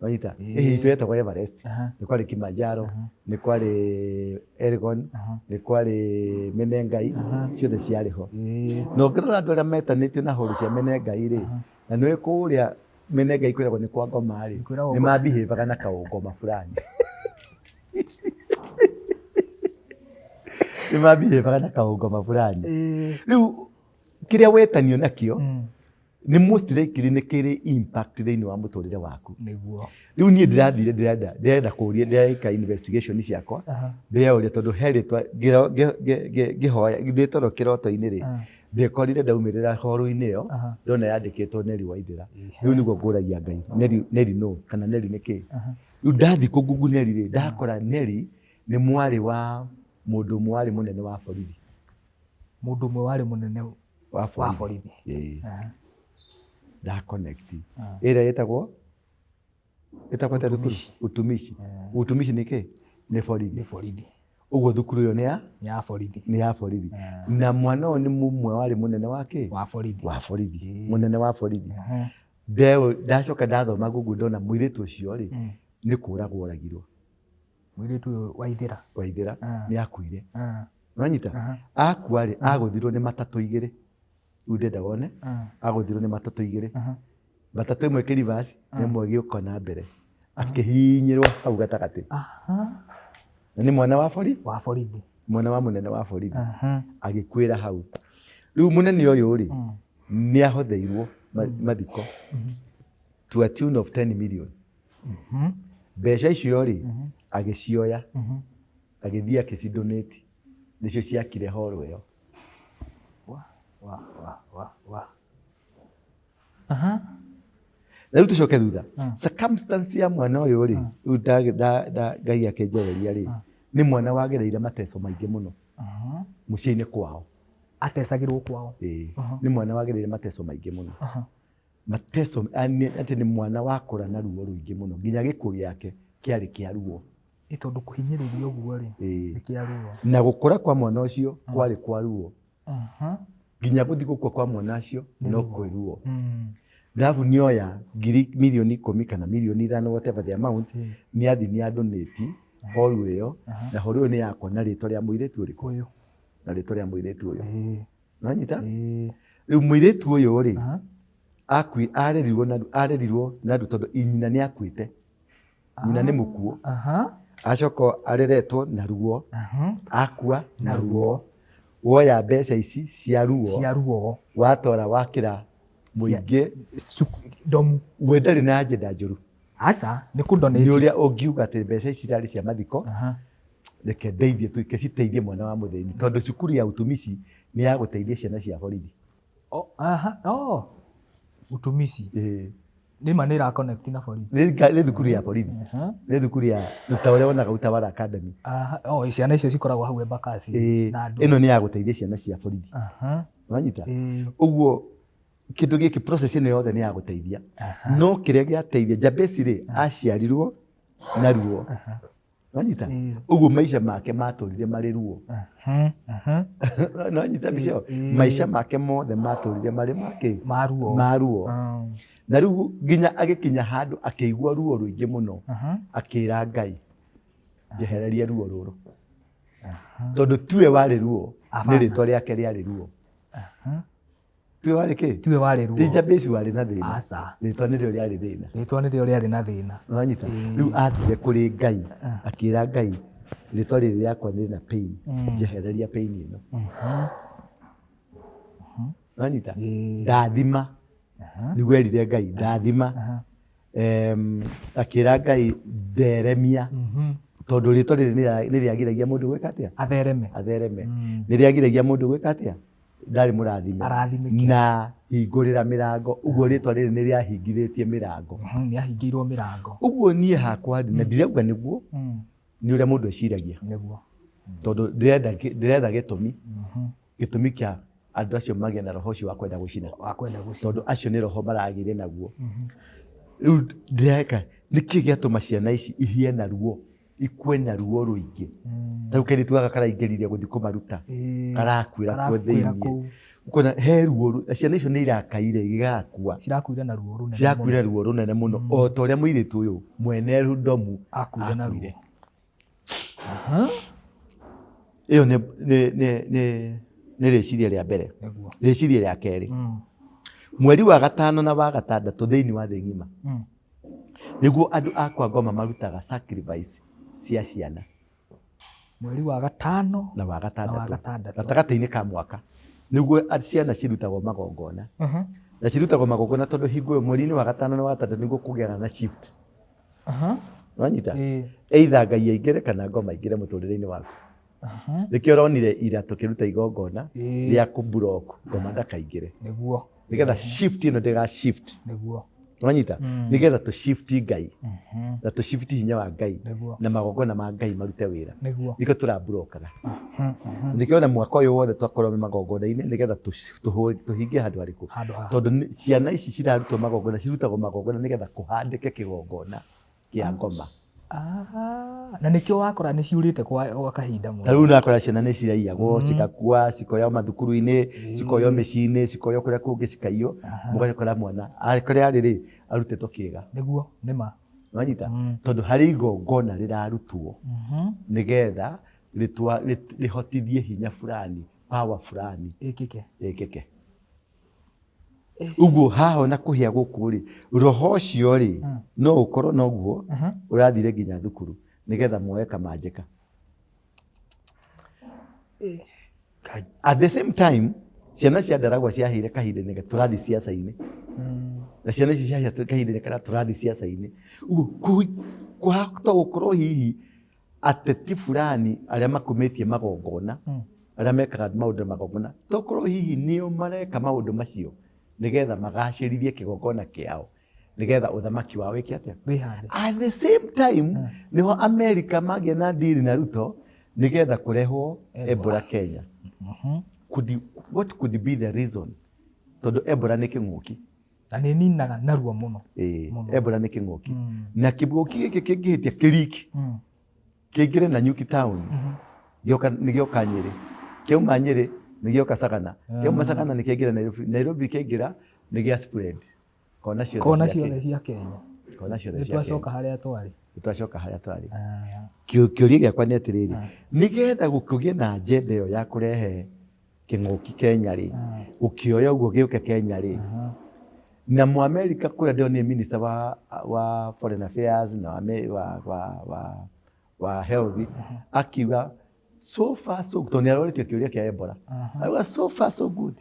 Wanyita? Ĩhĩ itũ yetagwo Everest. Nĩ kwarĩ Kilimanjaro, nĩ kwarĩ Elgon, nĩ kwarĩ Menengai, ciothe ciarĩ ho. Na ũngĩrora andũ arĩa metanĩtio na hũru cia Menengai rĩ, na nĩ kũrĩa Menengai kwĩragwo nĩ kwa ngoma rĩ, Kwĩragwo nĩ mabihĩvaga na kaũngoma fulani. Nĩ mabihĩvaga na kaũngoma fulani. Rĩu kĩrĩa wetanio nakĩo nĩ most likely nĩ kĩrĩ impact thĩinĩ wa mũtũrĩre waku. Nĩguo. Rĩu niĩ ndĩrathire ndĩrenda kũria ndĩreka investigation ciakwa ndĩreũria tondũ he rĩtwa ngĩhoya ndĩ toro kĩroto-inĩ rĩ, ndekorire ndaumĩrĩra horo-inĩ ĩyo ndona yandĩkĩtwo Neri Waithera. Rĩu nĩguo ngũragia Ngai, Neri Neri nũ kana Neri nĩ kĩ? Rĩu ndathiĩ kũngungu Neri rĩ, ndakora Neri nĩ mwarĩ wa mũndũ ũmwe warĩ mũnene wa borithi. Mũndũ ũmwe warĩ mũnene Wa wa borithi. borithi. Ĩĩ. Nda connect. Ĩrĩa ĩtagwo ĩtagwo atĩa thukuru? Utumishi. Utumishi nĩ kĩ? Nĩ borithi. Nĩ borithi. Ũguo thukuru ĩyo nĩ ya? Nĩ ya borithi. Nĩ ya borithi. Na mwana ũyũ nĩ mũmwe warĩ mũnene wa kĩ? Wa borithi. Wa borithi. Mũnene wa borithi. Ndacoka ndathoma Google ndona mũirĩtu ũcio rĩ, nĩ kũragwo oragirwo. Mũirĩtu ũyũ Waithera. Waithera nĩ akuire. Wanyita? Akua rĩ, agũthirwo nĩ matatũ igĩrĩ. Rĩu ndĩrenda wone, agũthirwo nĩ matatũ igĩrĩ. Matatũ ĩmwe ĩkĩ reverse, na ĩmwe ĩgĩũka na mbere. Akĩhihinyĩrwo hau gatagatĩ. Na nĩ mwana wa borithi? Wa borithi. Mwana wa mũnene wa borithi. Agĩkuĩra hau. Rĩu mũnene ũyũ rĩ, nĩ ahotheirwo mathiko to a tune of 10 million. Mbeca icio rĩ, agĩcioya, agĩthiĩ agĩcidonate, nĩcio ciakire hall ĩyo. Wa, wa, wa, wa, wa. Na rĩu tũcoke thutha. Circumstance ya mwana ũyũ rĩ, rĩu Ngai akĩnjereria rĩ, nĩ mwana wagereire mateso maingĩ mũno mũciĩ-inĩ kwao. Atecagĩrwo kwao. Ĩĩ. Nĩ mwana wagereire mateso maingĩ mũno. Mateso, atĩ nĩ mwana wakũra na ruo rũingĩ mũno nginya gĩkuũ gĩake kĩarĩ kĩa ruo. Ĩ tondũ kũhinyĩrĩrio ũguo rĩ, nĩ kĩa ruo. Na gũkũra kwa mwana ũcio kwarĩ kwa ruo. Nginya gũthiĩ gũkua kwa mwana acio no kwĩ ruo. Ndabu nĩoya ngiri mirioni 10 kana mirioni 5, whatever the amount, nĩ athi nĩ adonate horu ĩyo, na horu ĩyo nĩ yakwa na rĩtwa rĩa mũirĩtu ũrĩkũ? Ũyũ. Na rĩtwa rĩa mũirĩtu ũyũ. Nĩwanyita? Rĩu mũirĩtu ũyũ rĩ, akui arerirwo na tondũ nyina nĩ akuĩte, nyina nĩ mũkuũ. Acoka areretwo na ruo, akua na ruo. Woya mbeca ici cia ruo, cia ruo, watwara wakĩra mũingĩ ndomu. We ndarĩ na agenda njũru. Aca, nĩ kũ-donate. Nĩ ũrĩa ũngiuga atĩ mbeca ici irarĩ cia mathiko, reke ndeithie, reke citeithie mwana wa mũthĩni, tondũ cukuru ya utumishi nĩ ya gũteithia ciana cia borithi. Oh, aha. Oh. Utumishi. Ĩĩ. Nĩ ma nĩ ĩra connect na borithi. Nĩ thukuru ya borithi. Nĩ thukuru ya ta ũrĩa wonaga Utawala Academy. Aha. Oh, ciana icio cikoragwo hau Embakasi. Ĩĩ. Na andũ. Ĩno nĩ ya gũteithia ciana cia borithi. Wanyita? Ũguo kĩndũ gĩkĩ, process ĩno yothe nĩ ya gũteithia, no kĩrĩa gĩateithia Jabesi rĩ, aciarirwo na ruo. Wanyita? Ũguo maica make matũrire marĩ ruo. Nĩwanyita mbica ĩyo? Maica make mothe matũrire marĩ makĩ? Ma ruo. Ma ruo. Na rĩu nginya agĩkinya handũ akĩigua ruo rũingĩ mũno, akĩra Ngai, "Njehererie ruo rũrũ," tondũ tiwe warĩ ruo, nĩ Hapana. rĩtwa rĩake rĩarĩ ruo. Tiwe warĩ kĩ? Tiwe warĩ ruo. Ti Jabesi warĩ na thĩna. Aca. Rĩtwa nĩrĩo rĩarĩ thĩna. Rĩtwa nĩrĩo rĩarĩ na thĩna. Wanyita? Rĩu athire kũrĩ Ngai, akĩra Ngai, "Rĩtwa rĩrĩ rĩakwa rĩna pain, njehereria pain ĩno." Wanyita? "Ndathima," nĩguo erire Ngai, "Ndathima." Akĩra Ngai, "Nderemia," tondũ rĩtwa rĩrĩ nĩ rĩagiragia mũndũ gwĩka atĩa? Athereme. Athereme. Nĩ rĩagiragia mũndũ gwĩka atĩa? Ndarĩ mũrathime. Arathimĩke. Na hingũrĩra mĩrango. Ũguo rĩtwa rĩrĩ nĩ rĩahingithĩtie mĩrango. Nĩ ahingĩirwo mĩrango. Ũguo niĩ hakwa rĩ, na ndirauga nĩguo, nĩ ũrĩa mũndũ eciragia. Tondũ ndĩretha gĩtũmi kĩa andũ acio magĩe na roho ũcio wa kwenda gwĩcina. Wa kwenda gũcina. Tondũ acio nĩ roho maragĩire naguo. Rĩu ndĩreka nĩkĩ gĩatũma ciana ici ihĩe na ruo, ikue na ruo rũingĩ? Ta rĩu kairĩtu gaka karaingĩrire gũthiĩ kũmaruta, karakuĩra kuo Karakuĩra thĩiniĩ. kũu. Ũkona he ruo, ciana icio nĩ irakaire igĩgakua. Cirakuire na ruo rũnene. Cirakuire ruo rũnene mũno, o ta ũrĩa mũirĩtu ũyũ mwene ndomu Akuire na ruo. Akuire. Ĩyo nĩ rĩciria rĩa mbere. Rĩciria rĩa kerĩ, mweri wa gatano na wa gatandatũ thĩinĩ wa thĩ ng'ima nĩguo andũ a kwa ngoma marutaga sacrifice cia ciana. Mweri wa gatano na wa na wa gatandatũ. Gatandatũ. Gatagatĩ-inĩ ka mwaka nĩguo ciana cirutagwo magongona, na cirutagwo magongona tondũ hingo ĩyo mweri-inĩ wa gatano na wa gatandatũ nĩguo kũgĩaga na shift. Wanyita? Either Ngai aingĩre kana ngoma aingĩre mũtũrĩre-inĩ waku. Nĩkĩo ũronire ira tũkĩruta igongona rĩa kũ-block ngoma ndakaingĩre, nĩgetha shift ĩno ndĩga shift. Wanyita? Nĩgetha tũ shift Ngai na tũ shift hinya wa Ngai na magongona ma Ngai marute wĩra. Nĩkĩo tũramburokaga. Nĩkĩo ona mwaka ũyũ wothe twakorwo magongona-inĩ, nĩgetha tũhingie handũ harĩkũ? Handũ haha. Tondũ ciana ici cirarutwo magongona, cirutagwo magongona nĩgetha kũhandĩke kĩgongona kĩa ngoma. Ah, na nĩkĩo wakora nĩ ciũrĩte kwa kahinda mũno. Ta rĩu nakora ciana nĩ ciraiyagwo, cigakua, cikoywo mathukuru-inĩ, cikoywo mĩciĩ-inĩ, cikoywo kũrĩa kũngĩ, cikaiywo. Mũgakora mwana kũrĩa arĩ rĩ, arutĩtwo kĩga. Nĩguo, nĩma. Wanyita? Tondũ harĩ igongona rĩrarutwo nĩgetha rĩhotithie hinya fulani, power fulani ĩkĩke. Ĩkĩke. Ũguo haha ona kũhĩa gũkũ rĩ, roho ũcio rĩ, no ũkorwo noguo ũrathire nginya thukuru nĩgetha muoe kamanjĩka. At the same time, ciana cia Ndaragwa ciahĩire kahinda-inĩ tũrathiĩ ciaca-inĩ, na ciana ici ciahĩa kahinda-inĩ karĩa tũrathiĩ ciaca-inĩ. Ũguo kwahota gũkorwo hihi ateti fulani arĩa makumĩtie magongona, arĩa mekaga maũndũ magongona, tokorwo hihi nĩo mareka maũndũ macio nĩgetha magacĩrithie kĩgongona kĩao, nĩgetha ũthamaki wao wĩke atĩa? Wĩhande. At the same time, nĩho America magĩa na deal na Ruto nĩgetha kũrehwo Ebola Kenya. What could be the reason? Tondũ Ebola nĩ kĩng'ũki. Na nĩ ninaga narua mũno. Ĩĩ. Mũno. Ebola nĩ kĩng'ũki, na kĩng'ũki gĩkĩ kĩngĩhĩtia kĩriki kĩingĩre Nanyuki town, gĩoka nĩ gĩoka Nyĩrĩ, kĩauma Nyĩrĩ Nĩ gĩoka Sagana. Kĩauma Sagana nĩ kĩaingĩra Nairobi. Nairobi kĩaingĩra nĩ gĩa spread. Kona ciothe Kona cia ciothe Kenya. cia Kenya. Kona ciothe Nĩ cia Kenya. twacoka harĩa twarĩ. Nĩ twacoka harĩa twarĩ. Ah, Kĩũria gĩakwa nĩ atĩrĩrĩ, nĩgetha gũkĩgĩe na agenda ĩyo ya kũrehe kĩng'ũki Kenya rĩ, gũkĩoya ũguo gĩũke Kenya rĩ, na Mũamerika kũrĩa ndĩronire minister wa foreign affairs na wa health akiuga so far so good, tondũ nĩ arorĩtio kĩũria kĩa Ebola, auga so far so good,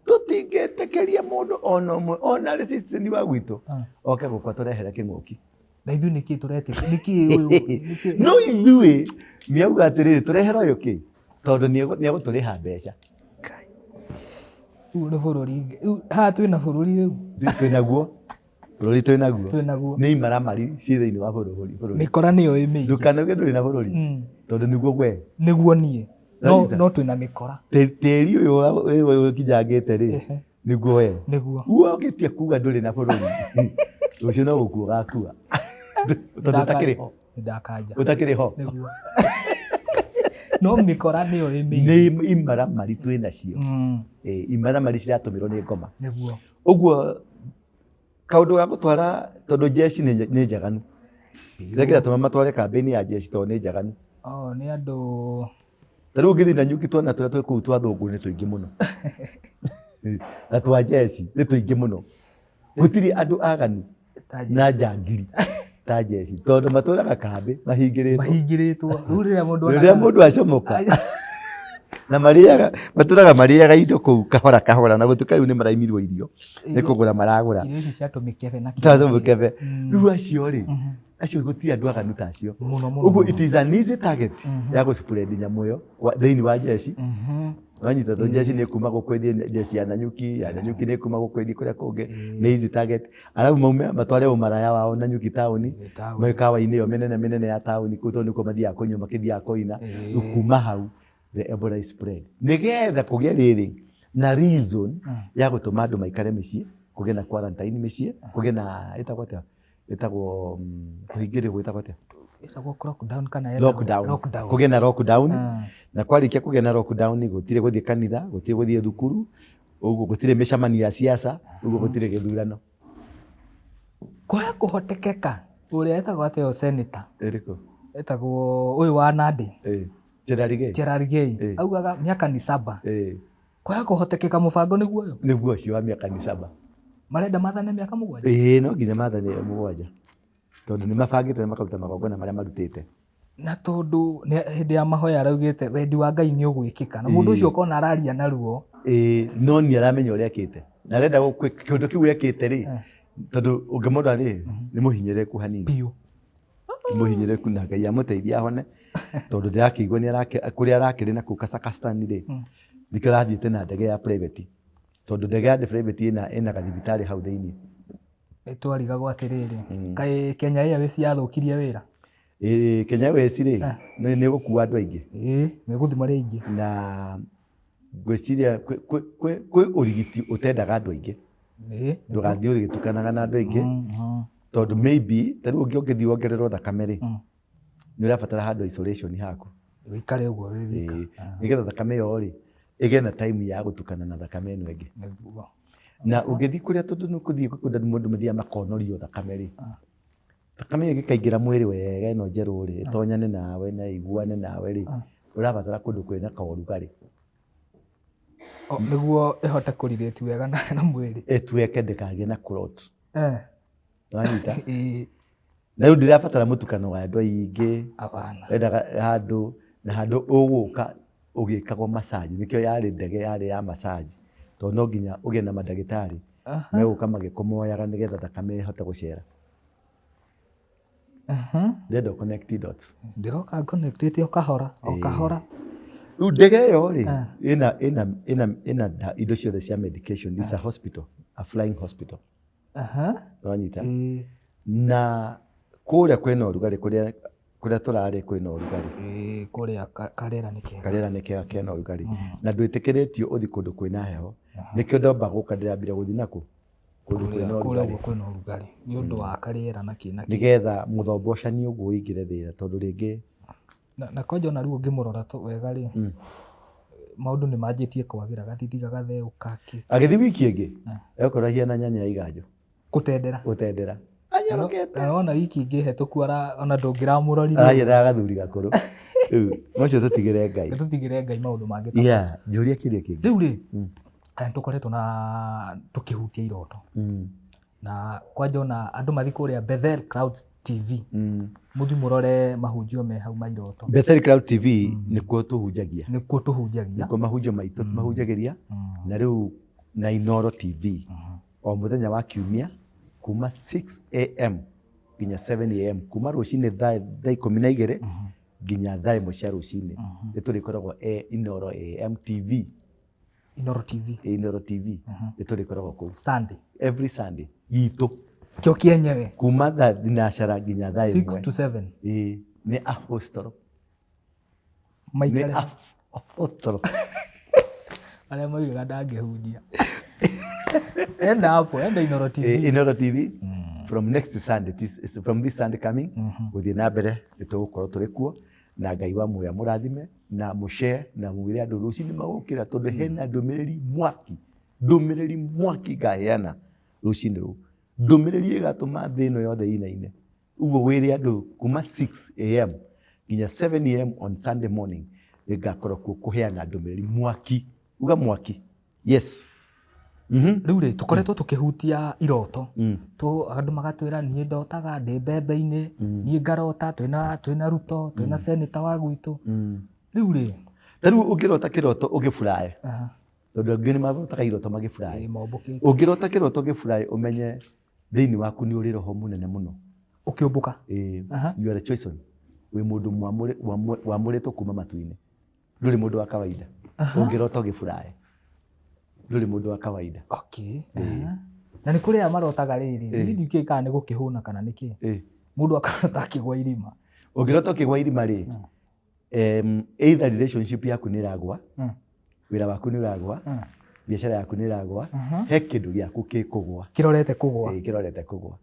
tũtingĩtĩkĩria mũndũ ona ũmwe ona arĩ citizen wa gwitũ oke gũkũ atũrehere kĩng'ũki. Na ithuĩ nĩkĩ tũretĩkia? Nĩkĩ ũyũ? Nĩkĩ? No ithuĩ nĩ auga atĩrĩrĩ, tũrehere ũyũ kĩ, tondũ nĩ egũtũrĩha mbeca. Rĩu nĩ bũrũri. Rĩu haha twĩna bũrũri rĩu. Twĩ naguo bũrũri, twĩ naguo. Twĩ naguo. Nĩ imaramari ciĩ thĩinĩ wa bũrũri. Mĩkora nĩyo ĩ mĩingĩ. Ndũkanauge ndũrĩ na bũrũri, tondũ nĩguo gwe. Nĩguo niĩ. No Nanyita. no twĩna mĩkora. Tĩri ũyũ ũkinyangĩte rĩ, nĩguo we. Nĩguo. Ũngĩtia kuga ndũrĩ na bũrũri, rũciũ no gũkua ũgakua, tondũ ũtakĩrĩ ho. Ndakanja. Ũtakĩrĩ ho. Nĩguo. No mĩkora nĩyo ĩ mĩingĩ. Nĩ imaramari twĩ nacio. Imaramari ciratũmĩrwo nĩ ngoma. Nĩguo. Ũguo kaũndũ ga gũtwara, tondũ jeshi nĩ njaganu, kĩrĩa kĩratũma matware kambĩini ya jeshi tondũ nĩ njaganu. Oh, nĩ andũ. Ta rĩu ũngĩthiĩ Nanyuki, twana tũrĩa twĩ kũu twa thũngũ nĩ tũingĩ mũno, na twa jeshi nĩ tũingĩ mũno. Gũtirĩ andũ aganu Ta na njangiri ta jeshi, tondũ matũraga kambĩ mahingĩrĩtwo. Mahingĩrĩtwo. Rĩu rĩrĩa mũndũ Rĩrĩa mũndũ acomoka na marĩaga, matũraga marĩaga indo kũu kahora kahora, na gũtuĩka rĩu nĩ maraimirwo irio nĩ kũgũra maragũra. Irio ici cia tũmĩkebe na Ta tũmĩkebe. Rĩu acio rĩ, acio gũtirĩ andũ aganu ta acio. Mũno mũno. Ũguo it is an easy target ya gũ spread nyamũ ĩyo thĩinĩ wa jeshi. Wanyita, tondũ jeshi nĩ kuma gũkũ ĩthiĩ jeshi ya Nanyuki, ya Nanyuki nĩ kuma gũkũ ĩthiĩ kũrĩa kũngĩ, nĩ easy target. Arabu maume matware ũmaraya wao Nanyuki taũni, mĩkawa-inĩ ĩyo mĩnene mĩnene ya taũni kũu, tondũ nĩkuo mathiaga kũnyua, makĩthiaga kũina. Rĩu kuma hau the Ebola is spread, nĩgetha kũgĩe rĩrĩ na reason ya gũtũma andũ maikare mĩciĩ, kũgĩe na quarantine mĩciĩ, kũgĩe na ĩtagwo atĩa, ĩtagwo kũhingĩrĩrio gwĩtagwo atĩa? Ĩtagwo lockdown kana ĩtagwo- Lockdown. Lockdown. Kũgĩe na lockdown, na kwarĩkia kũgĩa na lockdown, gũtirĩ gũthiĩ kanitha, gũtirĩ gũthiĩ thukuru, ũguo gũtirĩ mĩcemanio ya siasa, ũguo gũtirĩ gĩthurano. Kwaga kũhotekeka ũrĩa etagwo atĩa ũyũ senator? Ĩrĩkũ? Etagwo ũyũ wa Nandi. Cherargei. Cherargei. Augaga miaka ni 7. Kwaga kũhotekeka mũbango nĩguo ũyũ. Nĩguo ũcio wa miaka ni 7. Marenda mathane mĩaka 7. Ĩĩ, no nginya mathane 7, tondũ nĩ mabangĩte na makaruta magongona marĩa marutĩte. Na tondũ hĩndĩ ya mahoya araugĩte wendi wa Ngai nĩ ũgwĩkĩka, na mũndũ ũcio ũkona araria na ruo. Ĩĩ, no nĩ aramenya ũrĩa ekĩte na arenda kĩũndũ kĩu ekĩte rĩ, tondũ ũngĩmũrora rĩ, nĩ mũhinyĩrĩrĩku hanini. Biũ. Nĩ mũhinyĩrĩrĩku, na Ngai amũteithie ahone, tondũ ndĩrakĩigua nĩ kũrĩa arakĩrĩ na kũu Kazakhstan rĩ, nĩkĩo arathiĩte na ndege ya private, tondũ ndege ya private ĩna gathibitarĩ hau thĩinĩ. Nĩ twarigagwo atĩrĩrĩ, kaĩ Kenya Airways yathũkirie wĩra? Ĩĩ, Kenya Airways rĩ, nĩ ĩgũkua andũ aingĩ. Ĩĩ, megũthiĩ marĩ aingĩ. Na ngwĩciria kwĩ ũrigiti ũtendaga andũ aingĩ. Ndũgathiĩ ũgĩtukanaga na andũ aingĩ, tondũ maybe ta rĩu ũngĩthiĩ wongererwo thakame rĩ, nĩ ũrabatara handũ isolation haku. Ũikare ũguo wĩ wika. Ĩĩ, nĩgetha thakame ĩyo rĩ ĩgĩe na time ya gũtukana na thakame ĩno ĩngĩ. Nĩguo. Na ũngĩthiĩ kũrĩa, tondũ nĩ kũthiĩ kũndũ mũndũ mathiaga makonorio thakame rĩ, thakame ĩyo ĩgĩkaingĩra mwĩrĩ wega ĩno njerũ rĩ, ĩtonyane nawe na ĩiguane nawe rĩ, ũrabatara kũndũ kwĩna kaũrugarĩ. Nĩguo ĩhote kũrelate wega na mwĩrĩ. Ĩtuĩke ndĩkagĩe na clot. Wanyita? Ĩĩ. Na rĩu ndĩrabatara mũtukano wa andũ aingĩ. Hapana. Wendaga handũ na handũ ũgũka ũgĩkagwo massage, nĩkĩo yarĩ ndege yarĩ ya massage, tondũ no nginya ũgĩe na mandagĩtarĩ megũka magĩkũmoyaga nĩgetha thakame ĩhote gũcera. Ndĩrenda connect dots. Ndĩroka connectĩte o kahora o kahora. Rĩu ndege ĩyo rĩ, ĩna indo ciothe cia medication. It's a hospital, a flying hospital. Wanyita? Ĩĩ. Na kũrĩa kwĩna ũrugarĩ, kũrĩa tũrarĩ kwĩna ũrugarĩ. Ĩĩ, kũrĩa karĩera nĩ kega. Karĩera nĩ kega, kena ũrugarĩ, na ndwĩtĩkĩrĩtio ũthiĩ kũndũ kwĩna heho. Nĩkĩo ndomba gũka ndĩrambire gũthiĩ nakũ kũndũ kwĩna Kũrĩa ũrugarĩ. ũguo kwĩna ũrugarĩ nĩ ũndũ wa karĩera na kĩ na kĩ. Nĩgetha mũthombocani ũguo ũingĩre thĩna, tondũ rĩngĩ Na kwanja ona rĩu ũngĩmũrora wega rĩ, Maũndũ nĩ manjĩtie kwagĩra, gathithi gagatheũka kĩ. Agĩthiĩ wiki ĩngĩ egũkorwo ahiana nyanya ya iganjo. Gũtendera. Gũtendera. Anyorokete. Na wona wiki ĩngĩ hetũku ona ndũngĩramũrorire. Arahiana gathuri gakũrũ. Rĩu macio tũtigĩre Ngai. Tũtigĩre Ngai maũndũ mangĩ ta. Yeah, njũria kĩũria kĩngĩ. Rĩu rĩ, tũkoretwo na tũkĩhutia iroto. Na kwanja ona andũ mathiĩ kũrĩa Bethel Clouds TV. Mũthiĩ mũrore mahunjio me hau ma iroto. Bethel Cloud TV nĩkuo tũhunjagia. Nĩkuo tũhunjagia. Nĩkuo mahunjio maitũ mahunjagĩria. Na rĩu na Inoro TV. O mũthenya wa kiumia kuma 6 a.m. nginya 7 a.m., kuma rũcinĩ thaa 12 nginya thaa 1 cia rũcinĩ, nĩ tũrĩkoragwo Inoro AM TV. Inoro TV. Inoro TV, nĩ tũrĩkoragwo kũu. Sunday. Every Sunday itũ. Kĩo kĩenyewe. Kuma thaa thinacara nginya thaa 6 ĩmwe. to 7. Ĩĩ, nĩ apostol. Nĩ Maikare. Apostol. Arĩa maugaga ndangĩhunjia. Enda hapo, enda Inoro TV. Inoro TV from next Sunday, from this Sunday coming, gũthiĩ na mbere nĩ tũgũkorwo tũrĩ kuo, na Ngai wa muoyo amũrathime na mũshare na mwĩre andũ rũcinĩ magũkĩra, tondũ hena ndũmĩrĩri mwaki, ndũmĩrĩri mwaki ngaheana rũcinĩ rũu, ndũmĩrĩri ĩgatũma thĩ ĩno yothe ĩinaine. Ũguo wĩre andũ kuma 6 a.m. nginya 7 a.m. on Sunday morning nĩngakorwo kuo kũheana ndũmĩrĩri mwaki. Uga mwaki. Yes. Rĩu rĩ, tũkoretwo tũkĩhutia iroto. Andũ magatwĩra niĩ ndotaga ndĩ mbembe-inĩ, niĩ ngarota twĩna Ruto, twĩna senator wa gwitũ. Rĩu rĩ, Ta rĩu ũngĩrota kĩroto ũgĩburae, tondũ angĩ nĩ marotaga iroto magĩburae. Ĩ, mombũkĩte. Ũngĩrota kĩroto ũgĩburae, ũmenye thĩinĩ waku nĩ ũrĩ roho mũnene mũno. Ũkĩũmbũka. Ĩĩ, you are a chosen. Wĩ mũndũ wamũrĩtwo kuma matu-inĩ. Ndũrĩ mũndũ wa kawaida. Ũngĩrota ũgĩburae, ndũrĩ mũndũ wa kawaida. Okay. Na nĩ kũrĩ aya marotaga rĩrĩ, niĩ ndiũĩ kana nĩ gũkĩhũna kana nĩ kĩ. Mũndũ akarota akĩgwa irima. Ũngĩrota ũkĩgwa irima rĩ, either relationship yaku nĩ ĩragwa, wĩra waku nĩ ũragwa, biacara yaku nĩ ĩragwa, he kĩndũ gĩaku gĩkũgwa. Kĩrorete kũgwa. Ĩĩ, kĩrorete kũgwa.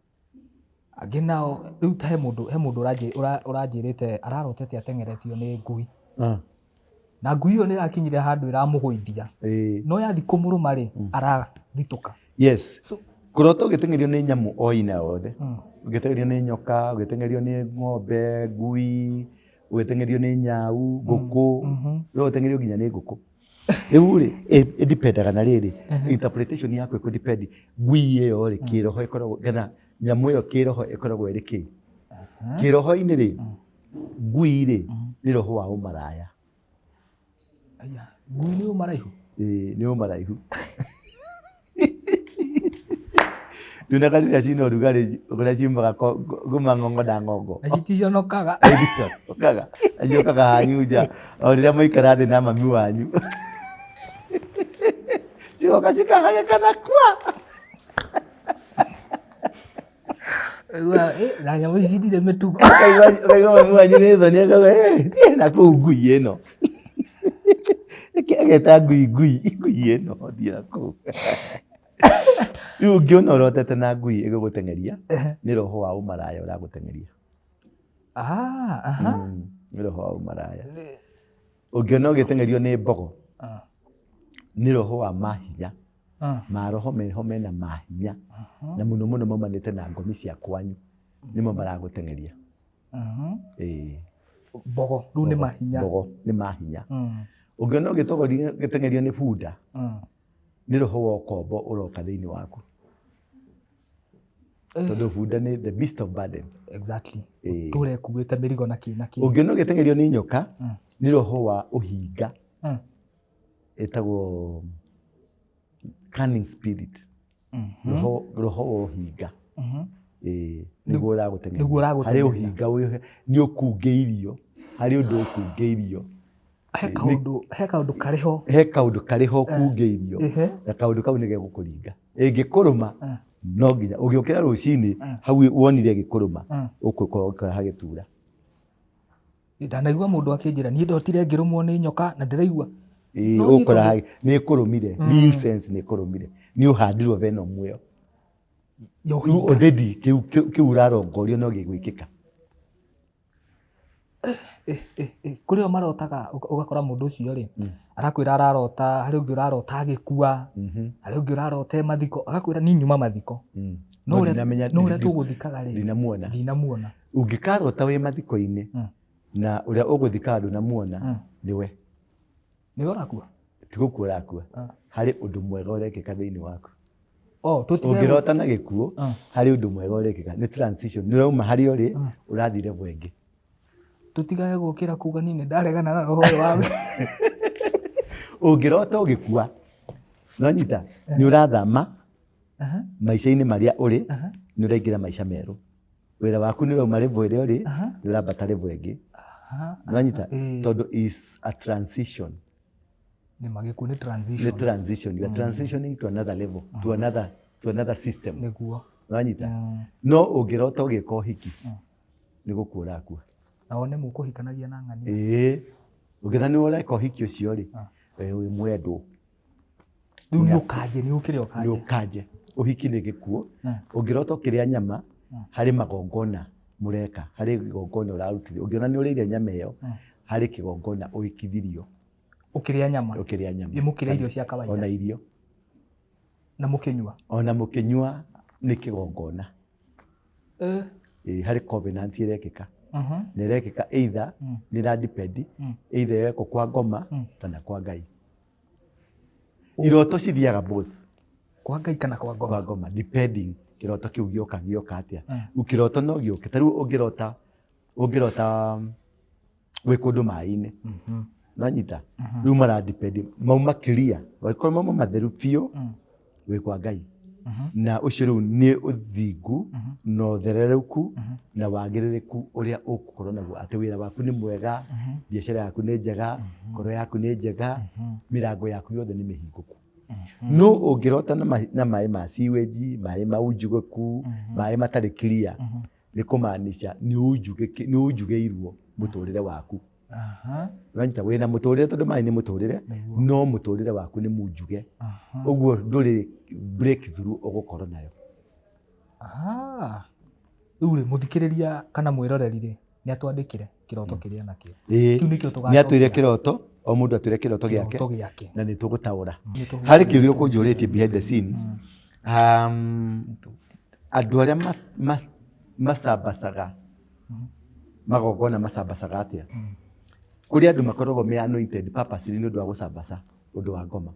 Angĩ nao rĩu ta he mũndũ ũranjĩrĩte ararotete ateng'eretio nĩ ngui. Na ngui ĩyo nĩ ĩrakinyire handũ ĩramũgũithia. No yathi kũmũrũma rĩ, arathitũka. Yes. Kũrota ũgĩteng'erio nĩ nyamũ o ina yothe. Ũgĩteng'erio nĩ nyoka, ũgĩteng'erio nĩ ng'ombe, ngui, ũgĩteng'erio nĩ nyau, ngũkũ, no ũteng'erio nginya nĩ ngũkũ. Rĩu rĩ, ĩdipendaga na rĩrĩ, interpretation yaku ĩkũ-depend ngui ĩyo rĩ, kĩroho ĩkoragwo, kana nyamũ ĩyo kĩroho ĩkoragwo ĩrĩ kĩ. Kĩroho-inĩ rĩ, ngui rĩ, nĩ roho wa ũmaraya. Aya, ngui nĩ ũmaraihu? Ĩĩ, nĩ ũmaraihu. Nyonaga rĩrĩa cina ũrugarĩ ũrĩa ciumaga kuma ng'ong'o na ng'ongo. Na citiconokaga. Okaga, ciũkaga hanyu nja o rĩrĩa mwaikara thĩ na mami wanyu. Cigoka cikahagĩkana kwa. Ũkaigua, na nyamũ ici itirĩ mĩtugo. Ũkaigua mami wanyu nĩ thoni akauga, "Eh, thiĩ na kũu ngui ĩno." Nĩkĩ ageta ngui ngui, ngui ĩno thiĩ na kũu. Rĩu ũngĩona ũrotete na ngui ĩgĩgũteng'eria, nĩ roho wa ũmaraya ũragũteng'eria. Ah, aha. Nĩ roho wa ũmaraya. Ũngĩona ũgĩteng'erio nĩ mbogo, nĩ roho wa mahinya. Maroho meho mena mahinya na mũno mũno maumanĩte na ngomi cia kwanyu nĩmo maragũteng'eria. Ĩĩ. Mbogo rĩu nĩ mahinya. Mbogo nĩ mahinya. Ũngĩona ũgĩteng'erio nĩ bunda, nĩ roho wa ũkombo ũroka thĩinĩ waku, tondũ bunda nĩ the beast of burden. Ĩĩ. Tũrekuĩte mĩrigo na kĩ na kĩ. Ũngĩona ũgĩteng'erio nĩ nyoka, nĩ roho wa ũhinga, ĩtagwo cunning spirit, roho wa ũhinga. Ĩĩ, nĩguo ũragũteng'eria. Nĩguo ũragũteng'eria. Harĩ ũhinga nĩ ũkungĩirio, harĩ ũndũ ũkungĩirio. He kaũndũ karĩ ho. He kaũndũ karĩ ho kungĩirio, na kaũndũ kau nĩ gegũkũringa. Ĩngĩkũrũma, no nginya ũgĩũkĩra rũcinĩ hau wonire ĩgĩkũrũma, ũgũkorwo ũgĩkora hagĩtura. Ndanaigua mũndũ akĩnjĩra niĩ ndotire ngĩrũmwo nĩ nyoka na ndĩraigua. Ĩĩ, No niĩ ũgũkora nĩ ĩkũrũmire, real sense nĩ ĩkũrũmire, nĩ ũhandirwo venom ĩyo. Ya Rĩu ũhinga. Already kĩu ũrarongorio no gĩgwĩkĩka. Eh, eh, eh, kũrĩ o marotaga ũgakora mũndũ ũcio rĩ, arakwĩra ararota, harĩ ũngĩ ũrarota agĩkua, harĩ ũngĩ ũrarota e mathiko, agakwĩra niĩ nyuma mathiko. No No ũrĩa ndinamenya- no ũrĩa tũgũthikaga rĩ, ndinamuona. Ndinamuona. Ũngĩkarota wĩ mathiko-inĩ na ũrĩa ũgũthika ndũnamuona, nĩwe. Nĩwe ũrakua? Ti gũkua ũrakua. Harĩ ũndũ mwega ũrekĩka thĩinĩ waku. Oh, tũtige Ũngĩrota na gĩkuũ, harĩ ũndũ mwega ũrekĩka. Nĩ transition. Nĩ ũrauma harĩa ũrĩ, ũrathiĩ level ĩngĩ. Tũtigage gũkĩra kuga niĩ nĩ ndaregana na roho ũyũ wa Ũngĩrota ũgĩkua, nonyita, nĩ ũrathama maica-inĩ marĩa ũrĩ, nĩ ũraingĩra maica merũ. Wĩra waku nĩ ũrauma level ĩrĩa ũrĩ, nĩ ũrambata level ĩngĩ. Nonyita, tondũ is a transition. Nĩ ma, gĩkuũ nĩ Nĩ transition. Transition. You are transitioning to another level, to another system. Nonyita? No ũngĩrota ũgĩka ũhiki, nĩ gũkua ũrakua. Na wone mũkũhikanagia na ng'ania. Ĩĩ. Ũngĩona nĩ ũreka ũhiki ũcio rĩ, we wĩ mwendwo. Rĩu nĩ ũkanje, nĩ ũkĩre Nĩ ũkanje. Ũkanje. Ũhiki nĩ gĩkuũ. Ũngĩrota ũkĩrĩa nyama, harĩ magongona mũreka, harĩ igongona ũrarutithio. Ũngĩona nĩ ũrĩire nyama ĩyo, harĩ kĩgongona ũĩkithirio. Ũkĩrĩa nyama? Ũkĩrĩa nyama. Ĩ mũkĩrĩa irio cia kawaida? Ona irio. Na mũkĩnyua? Ona mũkĩnyua nĩ kĩgongona. Ĩ, harĩ covenant ĩrekĩka. Na ĩrekĩka either nĩ ĩra depend, either ĩrekwo kwa ngoma kana kwa Ngai. Iroto cithiaga both. Kwa Ngai kana kwa ngoma? Kwa ngoma, depending kĩroto kĩu gĩoka gĩoka atĩa. Kĩroto no gĩũke. Ta rĩu ũngĩrota wĩ kũndũ maĩ-inĩ. Nonyita? Rĩu mara depend mauma clear. Angĩkorwo mauma matheru biũ, wĩ kwa Ngai. Na ũcio rĩu nĩ ũthingu na ũtherereku na wagĩrĩrĩku ũrĩa ũgũkorwo naguo, atĩ wĩra waku nĩ mwega, biacara yaku nĩ njega, ngoro yaku nĩ njega, mĩrango yaku yothe nĩ mĩhingũku. No ũngĩrota na maĩ ma sewage, maĩ maunjugĩku, maĩ matarĩ clear, nĩ kũmaanisha nĩ unjugĩirwo mũtũrĩre waku. Wanyita, wĩna mũtũrĩre tondũ maĩ nĩ mũtũrĩre, no mũtũrĩre waku nĩ munjuge. Ũguo ndũrĩ breakthrough ũgũkorwo nayo. Aha. Rĩu rĩ, mũthikĩrĩria kana mwĩroreri rĩ, nĩ atwandĩkĩre kĩroto kĩrĩa nakĩo. Ĩĩ. Kĩu nĩkĩo Nĩ atwĩre tũgacokera. Kĩroto, o mũndũ atwĩre kĩroto gĩake. Kĩroto gĩake. Na nĩ tũgũtaũra. Nĩ tũgũtaũra. Harĩ kĩũria ũkũnjũrĩtie behind the scenes. Andũ arĩa macambacaga magongona macambacaga atĩa? Kũrĩ andũ makoragwo me anointed purposely nĩ ũndũ wa gũcambaca ũndũ wa ngoma.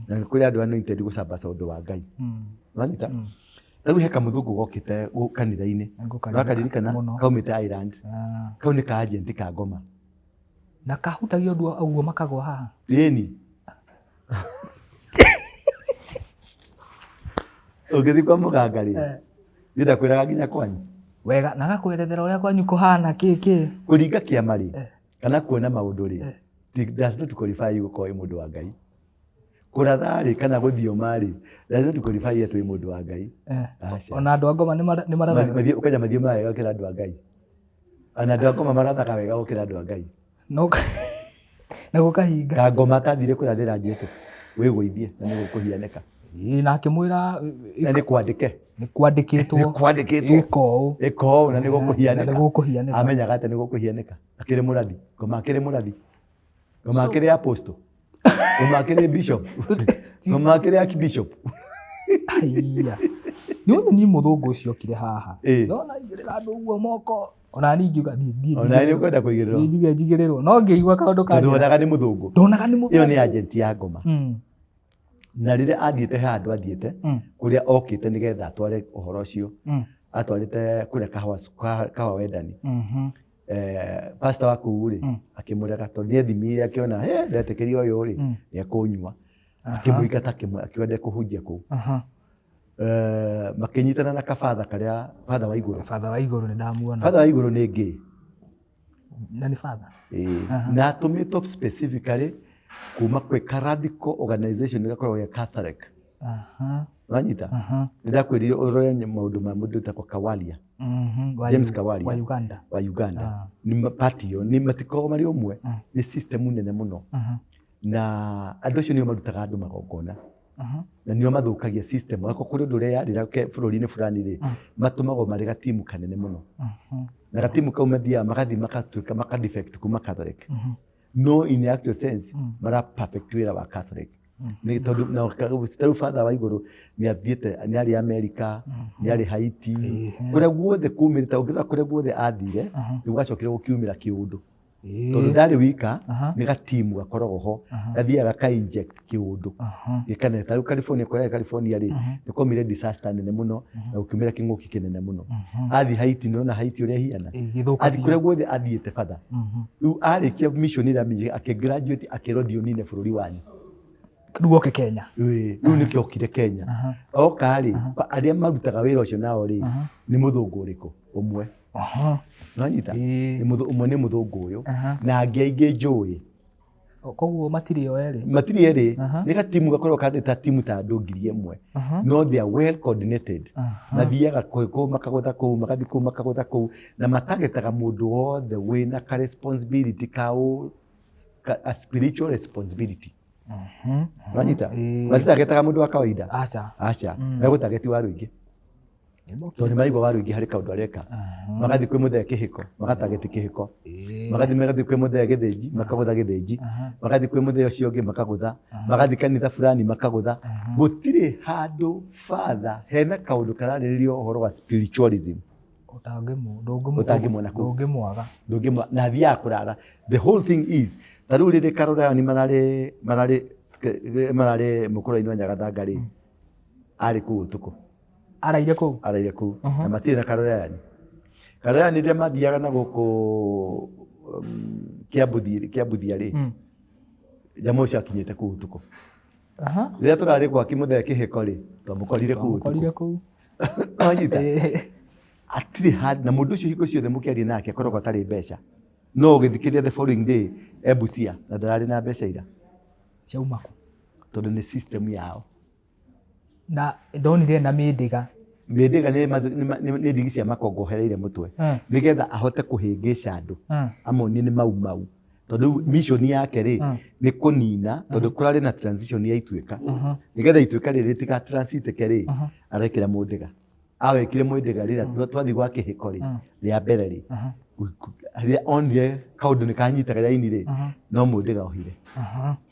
Na nĩ kũrĩ andũ anointed gũcambaca ũndũ wa Ngai. Wanyita? Ta rĩu he kamũthũngũ gokĩte kanitha-inĩ. Nĩngũkaririkana Wakaririkana? Mũno. Kaumĩte Ireland. Ah. Kau nĩ ka agent ka ngoma. Na kahutagia ũndũ ũguo makagwa haha. Ĩni. Ũngĩthiĩ kwa mũganga rĩ, niĩ ndakwĩraga nginya kwanyu. Wega, na gakwerethera ũrĩa kwanyu kũhana kĩ kĩ. Kũringa kĩama rĩ, kana kuona maũndũ rĩ, does not qualify you gũkorwo wĩ mũndũ wa Ngai. Kũratha rĩ, kana gũthioma rĩ, does not qualify you atĩ wĩ mũndũ wa Ngai. Aca. Ona andũ a ngoma nĩ marathaga. Ũkenya mathiomaga wega gũkĩra andũ a Ngai. Ona andũ a ngoma marathaga wega gũkĩra andũ a Ngai. No na gũkahinga. Ka ngoma atathire kũrathĩra Jesu, wĩgũithie na nĩ gũkũhianĩka. Ĩĩ, na akĩmwĩra Na nĩ kwandĩke. Nĩ kwandĩkĩtwo. Nĩ kwandĩkĩtwo. Ĩka ũũ. Ĩka ũũ na nĩ gũkũhianĩka. Na nĩ gũkũhianĩka. Amenyaga atĩ nĩ gũkũhianĩka. Akĩrĩ mũrathi. Ngoma akĩrĩ mũrathi. Ngoma akĩrĩ apostle. Ngoma akĩrĩ bishop. Ngoma akĩrĩ archbishop. Aiya. Nĩ ũndũ niĩ mũthũngũ ũcio okire haha. Ndona aigĩrĩra andũ ũguo moko. Ona niĩ ingiuga niĩ niĩ Ona nĩ ũkwenda kũigĩrĩrwo. Niĩ njuge njigĩrĩrwo. No ngĩigua kaũndũ Tondũ kanjĩra. wonaga nĩ mũthũngũ. Ndonaga nĩ mũthũngũ. Ĩyo nĩ agent ya ngoma. Na rĩrĩa athiĩte he handũ athiĩte, kũrĩa okĩte nĩgetha atware ũhoro ũcio. Atwarĩte kũrĩa Kahawa Wendani. Pastor wa kũu rĩ, akĩmũrega tondũ nĩ ethimire akĩona, he ndetĩkĩria ũyũ rĩ, nĩ ekũnyua. Akĩmũingata, akiuga ndekũhunjia kũu. Makĩnyitana na kabatha karĩa, batha wa igũrũ. Batha wa igũrũ nĩ ndamuona. Batha wa igũrũ nĩ gay. Na nĩ batha? Ĩĩ. Na atũmĩtwo specifically kuma kwĩ ka radical organization gakoragwo ge Catholic. Wanyita? Nĩ ndakwĩrire ũrore maũndũ ma mũndũ wĩtagwo Kawalia. James Kawalia. Wa Uganda. Wa Uganda. Nĩ party ĩyo, nĩ matikoragwo marĩ ũmwe, nĩ system nene mũno. Na andũ acio nĩo marutaga andũ magongona. Na nĩo mathũkagia system. Akorwo kũrĩ ũndũ ũreyarĩra bũrũri-inĩ fulani rĩ, matũmagwo marĩ gatimu kanene mũno. Na gatimu kau mathiaga magathiĩ magatuĩka maka defect kuma Catholic. No in the actual sense mara perfect wĩra wa Catholic. Nĩ tondũ na tarĩu Father wa igũrũ nĩ athiĩte, nĩ arĩ America, nĩ arĩ Haiti, kũrĩa guothe kumĩrĩte, ũngĩrora kũrĩa guothe athire, nĩ gwacokire gũkiumĩra kĩũndũ. Tondũ ndarĩ wika, nĩ gatimu gakoragwo ho, gathiaga ka inject kĩũndũ. Gĩkane tarĩu California, kũrĩa arĩ California rĩ, nĩ kwaumire disaster nene mũno na gũkiumĩra kĩng'ũki kĩnene mũno. Athiĩ Haiti, nĩ ũrona Haiti ũrĩa ĩhiana? Gĩthũka Athiĩ kũrĩa guothe athiĩte Father. Rĩu arĩkia mission ĩrĩa amĩnjĩ, akĩ graduate akĩrwo thiĩ ũnine bũrũri wanyu. Rĩu oke Kenya. Ĩĩ, rĩu nĩkĩo okire Kenya. Oka rĩ, arĩa marutaga wĩra ũcio nao rĩ, nĩ mũthũngũ ũrĩkũ? Ũmwe. Nĩwanyita? Ũmwe nĩ mũthũngũ ũyũ. Na angĩ aingĩ njũĩ. Koguo matirĩ o erĩ. Matirĩ erĩ. Nĩ gatimu gakoragwo karĩ ta timu ta andũ 1,000. No they are well coordinated. Mathiaga kũu makagũtha kũu, magathiĩ kũu makagũtha kũu, na matagetaga mũndũ wothe wĩna ka responsibility ka a spiritual responsibility. Wanyita? Matitagetaga mũndũ wa kawaida. Aca. Aca. Megũtageti wa rũingĩ. Tondũ nĩ maraigua wa rũingĩ harĩ kaũndũ areka. Magathiĩ kwĩ mũthee kĩhiko, magatageti kĩhiko. Magathiĩ kwĩ mũthee gĩthĩnji, makagũtha gĩthĩnji. Magathiĩ kwĩ mũthee ũcio ũngĩ makagũtha. Magathiĩ kanitha fulani makagũtha. Gũtirĩ handũ Father hena kaũndũ kararĩrĩria ũhoro wa spiritualism. Ũtangĩmuona kũu. Ndũngĩmwaga. Ndũngĩmwa na athiaga kũrara. The whole thing is, ta rĩu rĩrĩ Karũrayani mararĩ mũkũra-inĩ wa Nyagathanga rĩ, arĩ kũu ũtukũ. Araire kũu? Araire kũu. Na matirĩ na Karũrayani. Karũrayani rĩrĩa mathiaga na gũkũ Kĩambuthia rĩ, jamaa ũcio akinyĩte kũu ũtukũ. Rĩrĩa tũrarĩ gwake mũthee kĩhĩko rĩ, twamũkorire kũu ũtukũ. Twamũkorire kũu. Wanyita? Atirĩ handũ, na mũndũ ũcio hingo ciothe mũkĩaria nake akoragwo atarĩ mbeca. No ũgĩthikĩrĩria the following day e Busia na ndararĩ na mbeca ira. Ciauma kũ? Tondũ nĩ system yao. Na ndonire na mĩndĩga. Mĩndĩga nĩ ndigi cia makongo ohereire mũtwe. Nĩgetha ahote kũhĩngĩca andũ. Amonie nĩ mau mau. Tondũ rĩu mission yake rĩ, nĩ kũnina, tondũ kũrarĩ na transition ya Ituĩka. Nĩgetha Ituĩka rĩrĩ rĩtiga transitĩke rĩ, arekĩra mũndĩga. Awekire mũndĩga rĩrĩa twathiĩ gwa kĩhĩko rĩ, rĩa mbere rĩ, rĩrĩa onire kaũndũ nĩ kanyitaga raini rĩ, no mũndĩga ohire.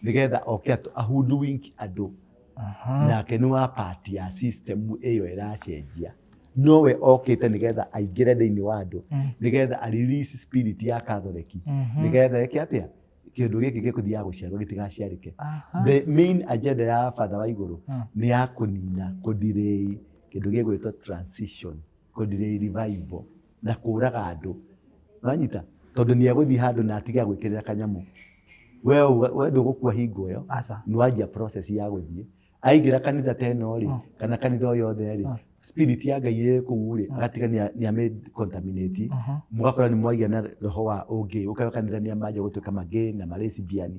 Nĩgetha oke ahunduwink andũ. Nake nĩ wa part ya system ĩyo ĩracenjia. Nowe okĩte nĩgetha aingĩre thĩinĩ wa andũ, nĩgetha a release spirit ya Catholic, nĩgetha eke atĩa? Kĩndũ gĩkĩ gĩkũthiaga gũciarwo gĩtigaciarĩke. The main agenda ya Father wa igũrũ nĩ ya kũnina, kũ-delay kĩndũ gĩgwĩtwo transition, kũ-delay revival na kũraga andũ. Wanyita? Tondũ nĩ egũthiĩ handũ na atige gwĩkĩrĩra kanyamũ. We ndũgũkua hingo ĩyo, nĩ wanjia process ya gũthiĩ. Aingĩra kanitha ta ĩno rĩ, kana kanitha o yothe rĩ, spirit ya Ngai ĩ kũu rĩ, agatiga nĩ amĩ contaminate. Mũgakora nĩ mwagĩa na roho wa ũngĩ, ũkaba kanitha nĩ amanjia gũtuĩka magay na malesbian.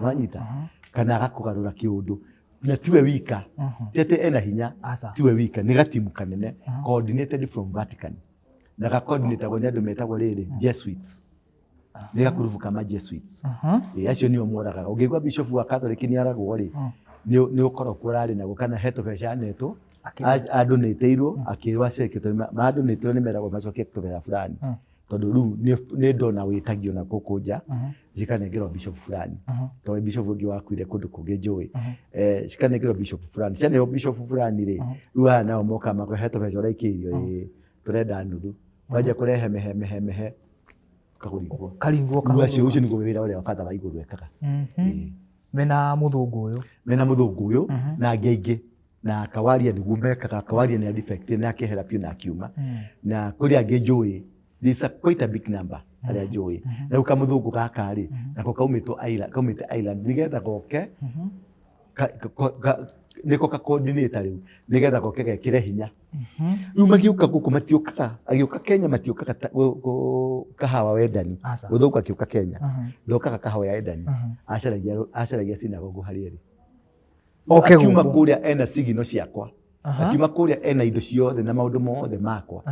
Wanyita? Kana agakũgarũra kĩũndũ. Na tiwe wika. Ti atĩ ena hinya, tiwe wika, nĩ gatimu kanene, coordinated from Vatican. Na ga-coordinatagwo nĩ andũ metagwo rĩrĩ, Jesuits. Nĩ gakurubu ka ma Jesuits. Ĩĩ, acio nĩo moragaga. Ũngĩigua bishop wa Catholic nĩ aragwo rĩ, nĩ ũkorokwo ũrarĩ naguo kana he tũbeca anetwo, andonĩtĩirwo, akĩrwo acokie, tondũ mandonĩtĩirwo nĩ meragwo macokie tũbeca fulani. Tondũ rĩu nĩ ndona wĩtagio na gũkũ nja, cikanengerwo bishop fulani. Tondũ bishop ũngĩ wakuire kũndũ kũngĩ njũĩ. Cikanengerwo bishop fulani. Cianeo bishop fulani rĩ, rĩu aya nao mokaga makoiga he tũbeca ũraikĩirio, ĩĩ, tũrenda nuthu. Wanjia kũrehe mehe mehe mehe, ũkagũringwo. Karingwo Rĩu acio, ũcio nĩguo wĩra ũrĩa Father wa igũrũ ekaga. Mena mũthũngũ ũyũ. Mena mũthũngũ ũyũ na angĩ aingĩ. Na Kawaria nĩguo mekaga, Kawaria nĩ adefected na akĩehera biũ na akiuma. Na kũrĩ angĩ njũĩ, there's a quite a big number arĩa njũĩ. Na rĩu kamũthũngũ gaka rĩ, nako kaumĩtwo Ireland, kaumĩte Ireland nĩgetha goke, nĩko ka coordinator rĩu, nĩgetha goke gekĩre hinya. Rĩu magĩũka gũkũ matiũkaga, agĩũka Kenya matiũkaga kahawa wendani. Mũthũngũ akĩũka Kenya, ndokaga kahawa ya wendani, acaragia synagogue harĩa ĩrĩ. Oke Akiuma gũkũ. kũrĩa ena sigino ciakwa. Akiuma kũrĩa ena indo ciothe na maũndũ mothe makwa.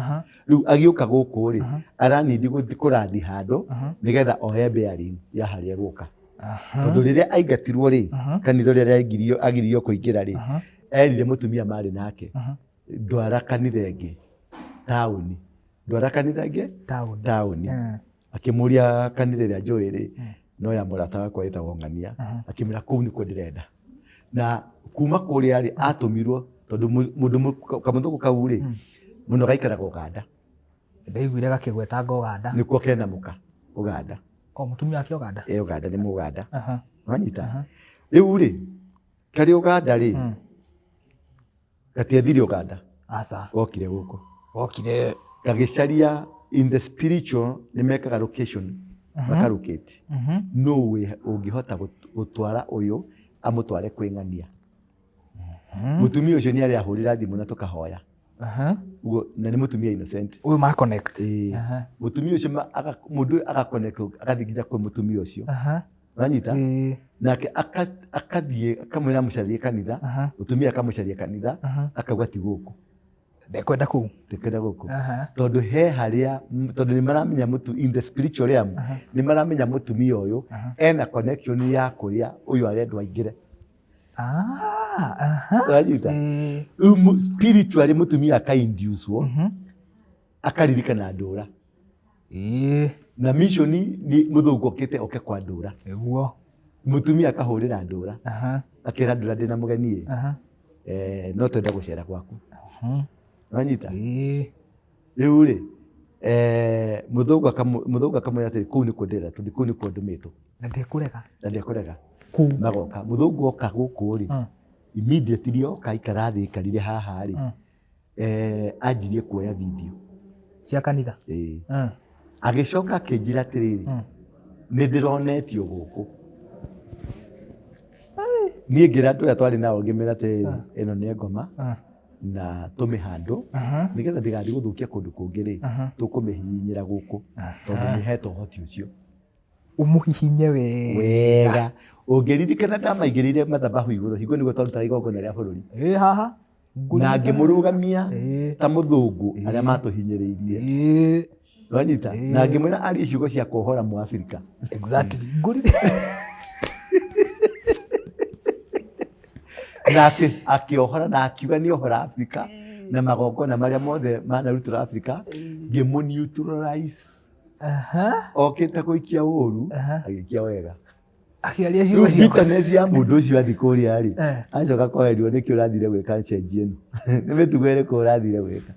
Rĩu agĩũka gũkũ rĩ, aranindi gũthiĩ kũrandi handũ nĩgetha oe bearing ya harĩa egũka. Tondũ rĩrĩa aingatirwo rĩ, kanitha ũrĩa agiririo kũingĩra rĩ, erire mũtumia marĩ nake, ndwara kanitha ĩngĩ taũni, ndwara kanitha ĩngĩ taũni. Akĩmũria kanitha ĩrĩa njũĩ rĩ, no ya mũrata wakwa wĩtagwo Ng'ania, akĩmwĩra kũu nĩkuo ndĩrenda. Na kuma kũrĩa rĩ, atũmirwo tondũ mũndũ kamũthũngũ kau rĩ, mũno gaikaraga Ũganda. Ndaiguire gakĩgwetanga Ũganda. Nĩkuo kena mũka Ũganda. O mũtumia wake Ũganda? Ĩ Ũganda, nĩ Mũganda. Wanyita? Rĩu rĩ, karĩ Ũganda rĩ, gatiethire Ũganda. Aca. Gokire gũkũ. Gokire. Gagĩcaria in the spiritual nĩ mekaga location, makalocate. Nũ ũngĩhota gũtwara ũyũ amũtware kwĩ Ng'ania. Mũtumia ũcio nĩ arĩ ahũrĩra thimũ na tũkahoya. Ũguo, na nĩ mũtumia innocent. Ũyũ ma connect. Ĩĩ. Mũtumia ũcio mũndũ ũyũ aga connect agathiĩ nginya kwĩ mũtumia ũcio. Wanyita? Nake akathiĩ akamwĩra amũcarie kanitha, mũtumia akamũcaria kanitha, akauga ti gũkũ. Ndekwenda kũu. Ndekwenda gũkũ. Tondũ he harĩa, tondũ nĩ maramenya mũtu, in the spiritual realm, nĩ maramenya mũtumia ũyũ ena connection ya kũrĩa ũyũ arendwo aingĩre. Wanyita? Rĩu spiritually mũtumia akainducwo, akaririkana ndũra. Na mission nĩ mũthũngũ okĩte oke kwa ndũra. Nĩguo. Mũtumia akahũrĩra ndũra. Akĩra ndũra ndĩna mũgeni ĩ. No twende gũcera gwaku. Wanyita? Rĩu rĩ, mũthũngũ akamwĩra atĩrĩ, kũu nĩkuo ndĩrenda tũthiĩ, kũu nĩkuo ndũmĩtwo. Na ndekũrega. Na ndekũrega. Magoka. Mũthũngũ oka gũkũ rĩ, immediately oka aikara thĩ aikarire haha rĩ, anjirie kuoya video cia kanitha. Ĩĩ. Agĩcoka akĩnjĩra atĩrĩrĩ, nĩ ndĩronetio gũkũ. Niĩ ngĩra andũ arĩa twarĩ nao ngĩmera atĩrĩrĩ, ĩno nĩ ngoma na tũmĩhandũ nĩgetha ndĩgathiĩ gũthũkia kũndũ kũngĩ rĩ, tũkũmĩhihinyĩra gũkũ tondũ nĩ hetwo ũhoti ũcio. Ũmũhihinye wega. Wega. Ũngĩririkana ndamaigĩrĩire mathabahu igũrũ hingo nĩguo twarutaga igongona rĩa bũrũri. Ĩĩ haha. Na ngĩmũrũgamia ta mũthũngũ arĩa matũhinyĩrĩirie. Wanyita? Na ngĩmwĩra arie ciugo cia kuohora Mũabirika. Exactly. Ngũrire. Na akĩohora na akiuga nĩ ohora Afrika na magongona marĩa mothe manarutĩrwo Afrika, ngĩmũ neutralize. Okĩte gũikia ũru, agĩikia wega. Akĩaria ciugo cia bitterness ya mũndũ ũcio athiĩ kũrĩa rĩ, acoka koherio nĩkĩ ũrathire gwĩka cenji ĩno. Nĩ mĩtugo ĩrĩkũ ũrathire gwĩka?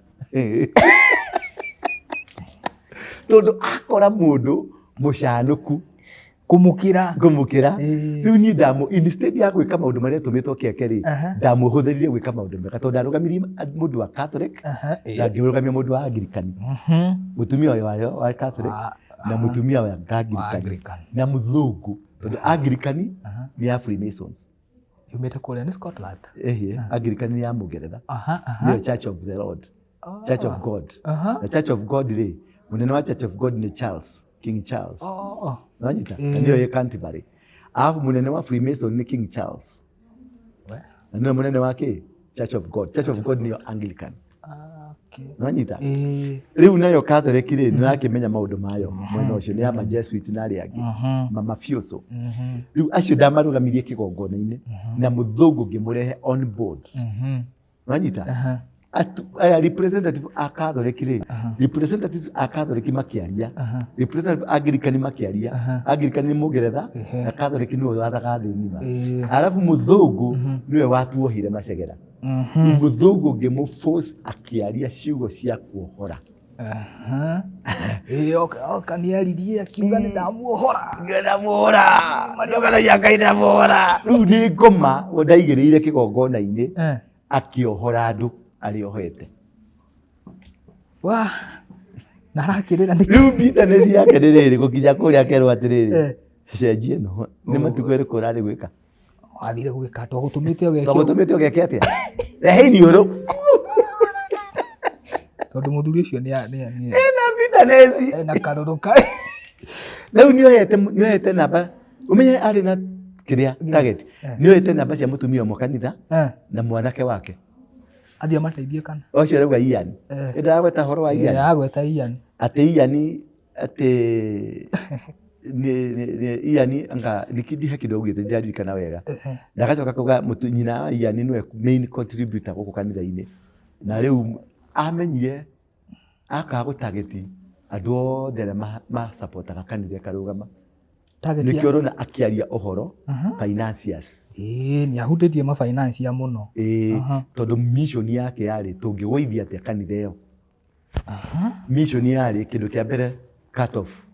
Tondũ akora mũndũ mũcanũku kũmũkĩra. Kũmũkĩra. Rĩu niĩ ndamũ instead ya gwĩka maũndũ marĩa tũmĩtwo keke rĩ, ndamũhũthĩrire gwĩka maũndũ mega tondũ ndarũgamirie mũndũ wa Catholic na ngĩrũgamia mũndũ wa Anglican. Mũtumia ũyũ wa Catholic na mũtumia wa Anglican na mũthũngũ tondũ Anglican nĩ ya Freemasons. Yumĩte kũrĩa nĩ Scotland. Ehe, Anglican nĩ ya Mũngeretha. Nĩyo Church of the Lord. Church of God. Na Church of God rĩ, mũnene wa Church of God nĩ Charles, King Charles. Wanyita? Na nĩyo ĩ Canterbury. Alafu mũnene wa Freemason nĩ King Charles. Na nĩwe mũnene wa kĩ? Church of God. Church of God nĩyo Anglican. Wanyita? Rĩu nayo Catholic rĩ, nĩ ũrakĩmenya maũndũ mayo mwena ũcio nĩ ya ma Jesuit na arĩa angĩ, ma mafioso. Rĩu acio ndamarũgamirie kĩgongona-inĩ na mũthũngũ ngĩmũrehe on board. Wanyita? Aya representative a Catholic rĩ, representative a Catholic makĩaria, representative Anglican makĩaria, Anglican nĩ Mũngeretha na Catholic nĩwe wathaga thĩ ng'ima. Alafu mũthũngũ nĩwe watuohire macegera. Mũthũngũ ngĩmũ force akĩaria ciugo cia kuohora. Ĩĩ, oka nĩaririe akiuga nĩ ndamuohora. Ndamuohora. Ndũkanagia Ngai ndamuohora. Rĩu nĩ ngoma ndaigĩrĩire kĩgongona-inĩ akĩohora andũ arĩa ohete. Wa, na arakĩrĩra nĩkĩ? Rĩu bitterness yake nĩ rĩrĩ gũkinya kũrĩa akerwo atĩrĩrĩ, cenjia ĩno nĩ matukũ ĩrĩkũ ũrathiĩ gwĩka? Wathire gwĩka twagũtũmĩte ũgeke. Twagũtũmĩte ũgeke atĩa? Rehe iniũrũ. Tondũ mũthuri ũcio nĩ nĩ ena bitterness. Ena karũrũ ka. Rĩu nĩohete namba, ũmenye arĩ na kĩrĩa target. Nĩohete namba cia mũtumia ũmwe kanitha na mwanake wake. Athiĩ amateithie kana? Ũcio arauga Ian. Nĩndĩragweta ũhoro wa Ian. Agweta Ian. Atĩ Ian atĩ Ian anga nikithi kidogo augĩte ndiaririkana wega. Ndagacoka kuga nyina wa Ian nĩwe main contributor gũkũ kanitha-inĩ. Na rĩu amenyire akaga gũtageti andũ othe arĩa ma-supportaga kanitha ĩkarũgama. Nĩkĩo ũrona akĩaria ũhoro financiers. Ĩĩ nĩ ahutĩtie ma financier mũno. Ĩĩ tondũ mission yake yarĩ tũngĩgũithia atĩa kanitha ĩyo. Mission yarĩ kĩndũ kĩa mbere cut off.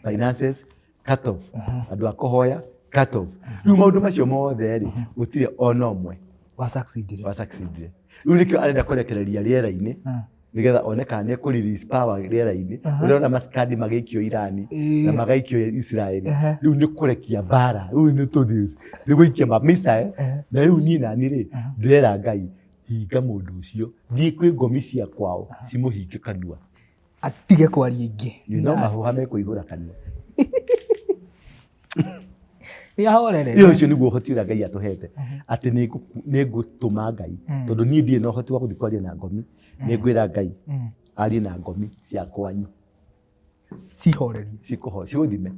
Finances cut off. Andũ a kũhoya cut off. Rĩu maũndũ macio mothe rĩ gũtirĩ ona ũmwe wa succeedire. Wa succeedire. Rĩu nĩkĩo arenda kũrekereria rĩera-inĩ nĩgetha one kana nĩ kũ release power rĩera-inĩ. Ũrona maskadi magĩikio Irani na magaikio Israeli. Rĩu nĩ kũrekia mbara. Rĩu nĩ tũthiĩ nĩ gũikia ma missile. Na rĩu niĩ nani rĩ ndĩrera Ngai hinga mũndũ ũcio thiĩ kwĩ ngomi cia kwao cimũhinge kanua. Atige kwaria ingĩ. No mahũha mekũihũra kanua. Nĩ ahorere. Ĩyo ũcio nĩguo ũhoti ũrĩa Ngai atũhete atĩ nĩ ngũtũma Ngai tondũ niĩ ndirĩ na ũhoti wa gũthiĩ kwaria na ngomi nĩ ngwĩra Ngai arie na ngomi cia kwanyu cihorerie cikũho cigũthime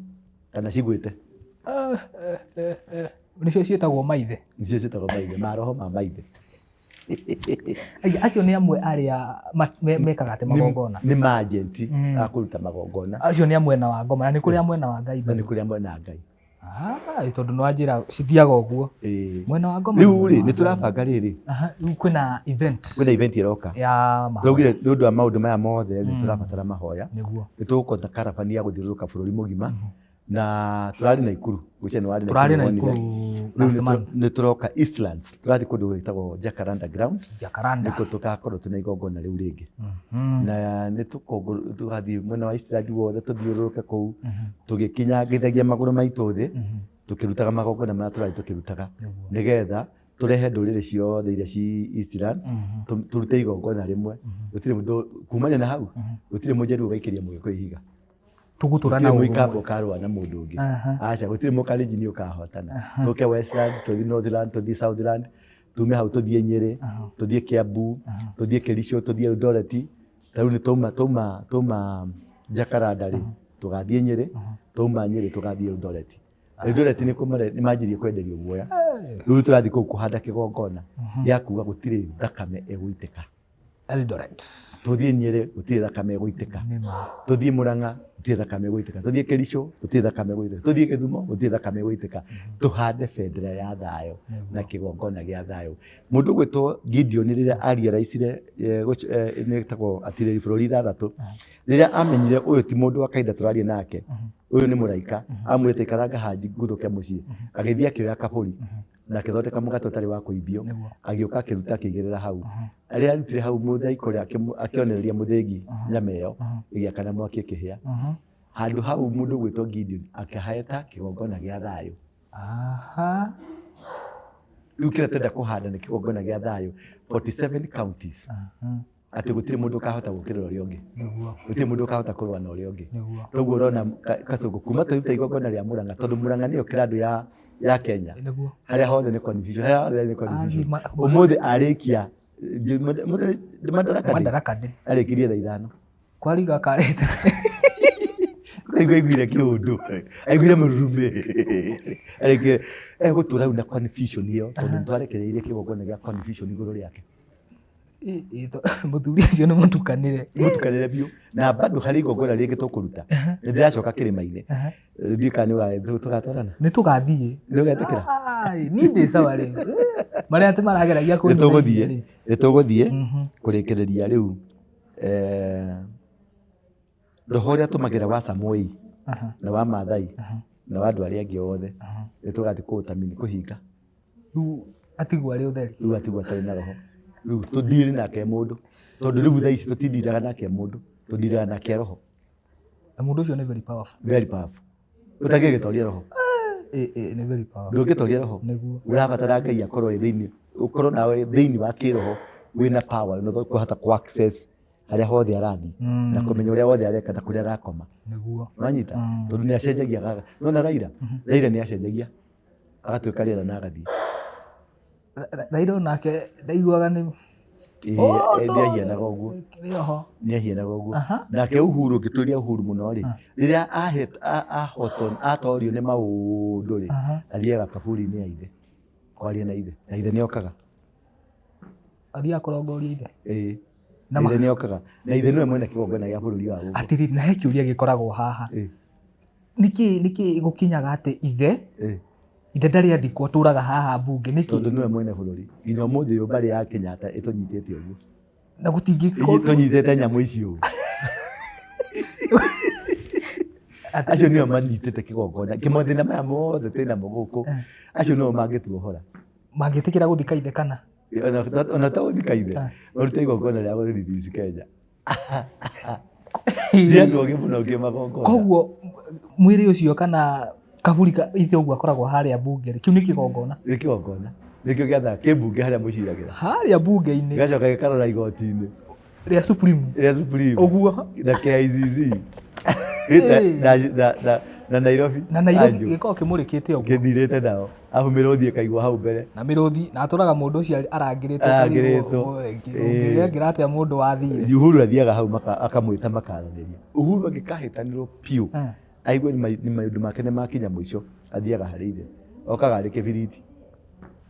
kana cigwĩte. Nĩcio ciĩtagwo maithe. Nĩcio ciĩtagwo maithe, maroho ma maithe. Acio nĩ amwe arĩa mekaga atĩ magongona. Nĩ ma-agent a kũruta magongona. Acio nĩ a mwena wa ngoma na nĩ kũrĩ a mwena wa Ngai. Na nĩ kũrĩ a mwena wa Ngai. Tondũ nĩ wanjĩra cithiaga ũguo. Mwena wa ngoma. Rĩu rĩ nĩ tũrabanga rĩrĩ. Rĩu kwĩna event. Kwĩna event ĩroka. Ya mahoya. Tũraugire nĩ ũndũ wa maũndũ maya mothe nĩ tũrabatara mahoya. Nĩguo. Nĩ tũgũkota karabani ya gũthiũrũrũka bũrũri mũgima. Na turari Naikuru gwĩciria nĩ warĩ Turarĩ Naikuru last month. Nĩ tũroka Eastlands tũrathiĩ kũndũ gwĩtagwo Jacaranda Ground. Jacaranda. Nĩkuo tũgakorwo twĩna igongona rĩu rĩngĩ. Na nĩ tũgathiĩ mwena wa Eastland wothe tũthiũrũrũke kũu tũgĩkinyangithagia magũrũ maitũ thĩ tũkĩrutaga magongona marĩa tũrathiĩ tũkĩrutaga nĩgetha tũrehe ndũrĩrĩ ciothe iria ci Eastlands tũrute igongona rĩmwe. Gũtirĩ mũndũ kumania na hau gũtirĩ mũnjaruo ũgaikĩria mũgĩkũyũ ihiga. Tũgũtũra na ũrũmwe. Ũkarũa na mũndũ ũngĩ. Aca gũtirĩ mũkalenjini ũkahotana. Tũke Westland, tũthiĩ Northland, tũthiĩ Southland, tume hau tũthiĩ Nyĩrĩ, tũthiĩ Kiambu, tũthiĩ Kericho, tũthiĩ Eldoret. Ta rĩu nĩ twauma Jacaranda rĩ, tũgathiĩ Nyĩrĩ, twauma Nyĩrĩ tũgathiĩ Eldoret. Eldoret nĩ kũu nĩ manjirie kwenderio guoya. Rĩu tũrathiĩ kũu kũhanda kĩgongona gĩa kuga gũtirĩ thakame ĩgũitĩka. Eldoret. Tũthiĩ Nyĩrĩ gũtirĩ thakame ĩgũitĩka. Tũthiĩ Murang'a gũtirĩ thakame ĩgũitĩka. Tũthiĩ Kericho gũtirĩ thakame ĩgũitĩka. Tũthiĩ Gĩthumo gũtirĩ thakame ĩgũitĩka. Tũhande bendera ya thayũ na kĩgongona gĩa thayũ. Mũndũ ũgwĩtwo Gideon rĩrĩa ariaraicire nĩ ĩtagwo atirĩri bũrũri ithathatũ, rĩrĩa amenyire ũyũ ti mũndũ wa kawaida tũraria nake, ũyũ nĩ mũraika, amwĩrĩte ikaranga hanji nguthũke mũciĩ, agĩthiĩ akĩoya kabũri na akĩthondeka mũgate ũtarĩ wa kũimbio, agĩũka akĩruta akĩigĩrĩra hau. Rĩrĩa arutire hau mũthaiko ũrĩa akĩonereria mũthĩgi nyama ĩyo ĩgĩakana mwaki ĩkĩhĩa. Handũ hau mũndũ ũgwĩtwo Gideon akĩhaeta kĩgongona gĩa thayũ. Rĩu kĩrĩa tũrenda kũhanda nĩ kĩgongona gĩa thayũ 47 counties. Atĩ gũtirĩ mũndũ ũkahota gũkĩrĩra ũrĩa ũngĩ. Gũtirĩ mũndũ ũkahota kũrũa na ũrĩa ũngĩ. Toguo ũrona Kasongo kuma twaruta igongona rĩa Murang'a tondũ Murang'a nĩyo kĩrandũ ya Kenya. Harĩa hothe nĩ confusion, harĩa hothe nĩ confusion. Ũmũthĩ arĩkia Madaraka Day. Madaraka Day. Arĩkirie thaa ithano. Kwariga karĩca. Kaigua aiguire kĩũndũ. Aiguire mũrurumĩ. Arĩkie egũtũra rĩu na confusion ĩyo tondũ nĩtwarekereirie kĩgongona gĩa confusion igũrũ rĩake. Mũthuri ũcio nĩ mũtukanĩre. Mũtukanĩre biũ. Na bado harĩ igongona rĩngĩ tũkũruta. Nĩ ndĩracoka kĩrĩma-inĩ. Ndiũĩ kana nĩ tũgatwarana. Nĩ tũgathiĩ. Nĩ ũgetĩkĩra? Niĩ ndĩ sawa rĩu. Marĩa atĩ marageragia kũnyua. Nĩ tũgũthiĩ kũrĩkĩrĩria rĩu roho ũrĩa tũmagĩra wa Samoei na wa Maathai na wa andũ arĩa angĩ othe nĩ tũgathiĩ kũũtamini kũhinga. Rĩu atigwo arĩ ũtheri. Rĩu atigwo atarĩ na roho. Rĩu tũndiri nake mũndũ tondũ rĩu thaa ici tũtindiraga nake mũndũ tũndiraga nake roho. Na mũndũ ũcio nĩ very powerful. Very powerful. Ũtangĩgĩtoria roho. Nĩ very powerful. Ndũngĩtoria roho. Nĩguo. Ũrabatara Ngai akorwo e thĩinĩ, ũkorwo nawe thĩinĩ wa kĩroho wĩna power na ũkũhota kũ access harĩa hothe arathiĩ na kũmenya ũrĩa wothe areka na kũrĩa arakoma. Nĩguo. Wanyita? Tondũ nĩ acenjagia gaga. Nĩwona Raila? Raila nĩ acenjagia agatuĩka rĩera na agathiĩ. Raila onake ndaiguaga nĩ Ĩĩ, Oh, eh, no. nĩahianaga ũguo. Nĩoho. Nĩahianaga ũguo. Aha. Nake Uhuru, ngĩtũria Uhuru mũno rĩ, rĩrĩa ahotwo, atorio nĩ maũndũ rĩ, Aha. athiaga kaburi-inĩ ya ithe, kwaria na ithe, na ithe nĩokaga. Athiaga kũrongoria ithe. Ĩĩ. Na Na ithe nĩokaga. Na ithe nĩwe mwene kĩgongona gĩa bũrũri wa gũkũ. Atĩrĩrĩ, na he kĩũria gĩkoragwo haha. Ĩĩ. Nĩkĩ gũkinyaga atĩ ithe Ĩĩ. ithe ndarĩ athikwo, atũraga haha mbunge nĩkĩ? Tondũ nĩwe mwene bũrũri. Nginya ũmũthĩ ũyũ mbarĩ ya Kenyatta ĩtũnyitĩte ũguo. Na gũtingĩkorwo Tũnyitĩte nyamũ ici ũũ. Acio nĩo manyitĩte kĩgongona. Kĩmathĩna maya mothe twĩnamo gũkũ, acio nĩo mangĩtuohora. Mangĩtĩkĩra gũthika ithe kana? Ona to gũthika ithe, marute igongona rĩa kũ release Kenya. Nĩ andũ ogĩ mũno kĩmagongona. Koguo mwĩrĩ ũcio kana kaburi ka ithe ũguo akoragwo harĩa mbunge rĩ, kĩu nĩ kĩgongona? Nĩ kĩgongona. Nĩkĩo gĩathaga kĩmbunge harĩa mũciragĩra. Harĩa mbunge-inĩ. Gĩgacoka gĩkarora igoti-inĩ. Rĩa Supreme. Rĩa Supreme. Ũguo. Na KICC. Na Nairobi. Na Nairobi gĩkoragwo kĩmũrĩkĩte ũguo. Gĩthirĩte nao. Arabu mĩrũthi ĩkaigwo hau mbere. Na mĩrũthi, na atũraga mũndũ ũcio arangĩrĩtwo. Arangĩrĩtwo. Ũngĩrangĩra atĩa mũndũ wathire? Uhuru athiaga hau akamwĩta makaranĩria. Uhuru angĩkahĩtanĩrwo biũ, aigue nĩ maũndũ make nĩ makinya mũico, athiaga harĩ ithe. Okaga arĩ kĩbiriti.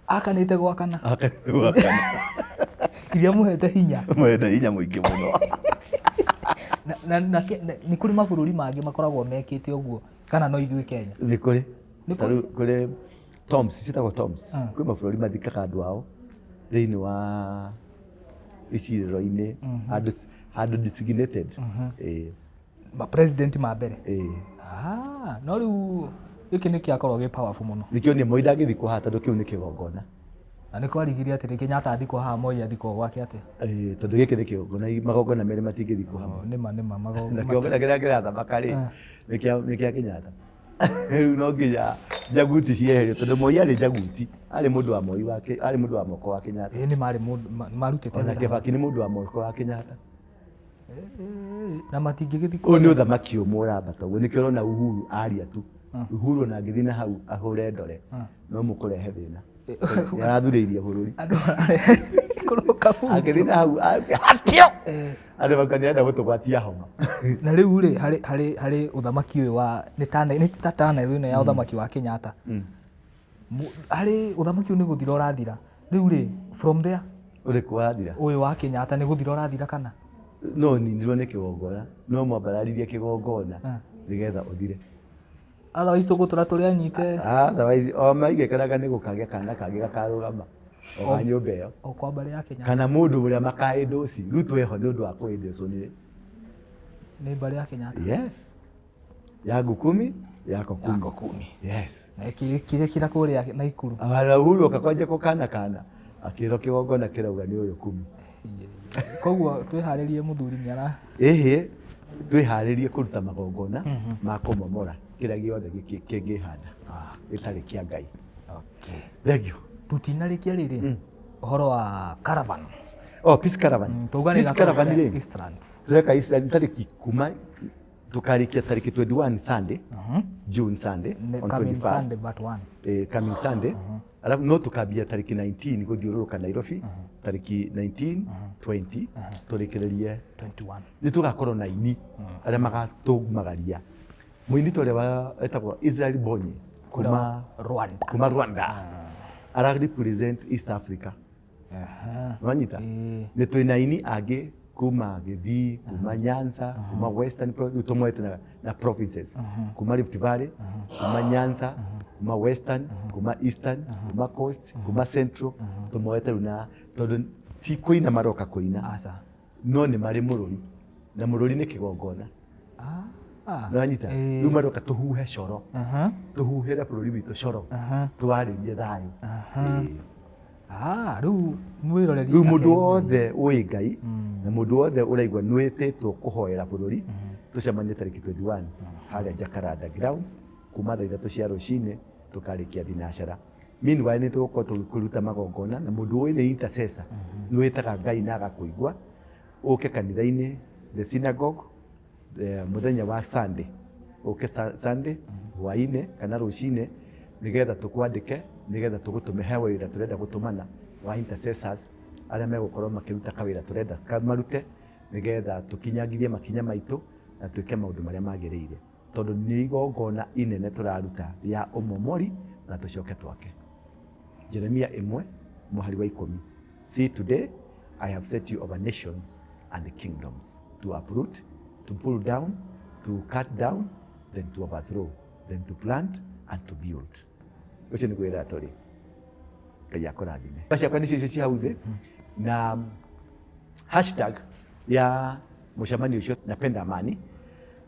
Akanĩte gwakana. Akanĩte gwakana. Iria mũhete hinya. Mũhete hinya mũingĩ mũno. Na nĩ kũrĩ mabũrũri mangĩ makoragwo mekĩte ũguo kana no ithuĩ Kenya? Nĩ kũrĩ. Ta rĩu kũrĩ tombs, ciĩtagwo tombs. Kwĩ mabũrũri mathikaga andũ ao thĩinĩ wa icirĩro-inĩ, handũ designated. Ma president ma mbere. Ah, no rĩu gĩkĩ nĩ kĩakorwo gĩ powerful mũno. Nĩkĩo niĩ Moi ndangĩthikwo haha tondũ kĩu nĩ kĩgongona. Na nĩ kwarigirie atĩrĩ, Kenyatta athikwo haha, Moi athikwo gwake atĩa? Ĩĩ, tondũ gĩkĩ nĩ kĩgongona, magongona merĩ matingĩthikwo hamwe. Nĩma nĩma magongona. Na kĩgongona kĩrĩa kĩrathamaka rĩ, nĩ kĩa Kenyatta. Rĩu no nginya njaguti cieherio tondũ Moi arĩ njaguti, arĩ mũndũ wa Moi wa arĩ mũndũ wa moko wa Kenyatta. Ĩĩ nĩ marĩ mũndũ marutĩte Ona Kibaki nĩ mũndũ wa moko wa Kenyatta. Na matingĩgĩthikwo. Ũyũ nĩ ũthamaki ũmwe ũrambata ũguo, nĩkĩo ũrona Uhuru aria tu. Uhuru ona angĩthiĩ na hau ahũre ndore, no mũkũrehe thĩna. Nĩ arathurĩirie bũrũri. Andũ kũrũka bunjo. Angĩthiĩ na hau, hatio! Andũ mauga nĩ arenda gũtũgwatia homa. Na rĩu rĩ, harĩ harĩ harĩ ũthamaki ũyũ wa nĩ ta nĩ ta tunnel ĩno ya ũthamaki wa Kenyatta. Harĩ ũthamaki ũyũ nĩ gũthira ũrathira. Rĩu rĩ, from there Ũrĩkũ wathira? Ũyũ wa Kenyatta nĩ gũthira ũrathira kana? No ninirwo nĩ kĩgongona, no mwambararirie kĩgongona nĩgetha ũthire. Otherwise tũgũtũra tũrĩ anyite. Otherwise o maigĩkanaga nĩ gũkagĩa kana kangĩ gakarũgama o ga nyũmba ĩyo. O kwa mbarĩ ya Kenyatta. Kana mũndũ ũrĩa makaendorse. Ruto eho nĩ ũndũ wa kũendorswo nĩ Nĩ mbarĩ ya Kenyatta. Yes. Yangu kumi, yako kumi. Yako kumi. Yes. Na kĩrĩa kũrĩa Naikuru. Ara Uhuru akakwanja kũkana kana akĩrwo kĩgongona kĩrauga nĩ ũyũ kumi. Koguo twĩharĩrie mũthuri nĩ ara Ĩhĩ, twĩharĩrie kũruta magongona ma kũmomora kĩrĩa gĩothe kĩngĩhanda gĩtarĩ kĩa Ngai. Okay. Thank you. Tutinarĩkia rĩrĩ ũhoro wa caravan. Oh, Peace Caravan. Tuga Peace Caravan rĩ. Eastlands. Tureka Eastlands tarĩki kuma tukarĩkia tarĩki 21 Sunday, June Sunday on Coming 21st. Sunday but one. Coming Sunday. Alafu no tukambia tarĩki 19 gũthiũrũrũka Nairobi, tarĩki 19, 20, tũrĩkĩrĩrie 21. Nĩ tũgakorwo na aini arĩa magatũmagaria. Mũini ta ũrĩa etagwo Israel Mbonyi kuma Rwanda. Kuma Rwanda. Ara represent East Africa. Wanyita? Nĩ twĩna aini angĩ kuma Gĩthii, kuma Nyanza, kuma Western tũmoete na provinces. Kuma Rift Valley, kuma Nyanza, kuma Western, kuma Eastern, kuma Coast, kuma Central, tũmoete rĩu na tondũ ti kũina maroka kũina. Aca. No nĩ marĩ mũrũri. Na mũrũri nĩ kĩgongona. Nĩwanyita? Rĩu maroka tũhuhe coro. Tũhuhĩre bũrũri witũ coro. Twarĩrie thayũ. Rĩu mwĩroreri Rĩu mũndũ wothe ũĩ Ngai na mũndũ wothe ũraigua nĩwĩtĩtwo kũhoera bũrũri, tũcemanie tarĩki 21 harĩa Jacaranda Grounds kuma thaa ithatũ cia rũcinĩ tũkarĩkia thinacara. Meanwhile nĩ tũgũkorwo tũkĩruta magongona na mũndũ ũĩ nĩ intercessor, nĩwĩtaga Ngai na agakũigua, ũke kanitha-inĩ the synagogue mũthenya wa Sunday, ũke Sunday hwainĩ kana rũcinĩ nĩgetha tũkwandĩke nĩgetha tũgũtũme he wĩra tũrenda gũtũmana wa intercessors Arĩa megũkorwo makĩruta kawĩra tũrenda marute nĩgetha tũkinyangithie makinya maitũ na twĩke maũndũ marĩa magĩrĩire, tondũ nĩ igongona inene tũraruta rĩa ũmomori na tũcoke twake. Jeremia 1 mũhari wa 10, "See, today I have set you over nations and kingdoms to uproot, to pull down, to cut down, then to overthrow, then to plant and to build." Ũcio nĩ kwĩra tũrĩ. Ngai akũrathime. Ciakwa nĩcio icio cia hau thĩ na hashtag ya mũcemanio ũcio, Napenda Amani.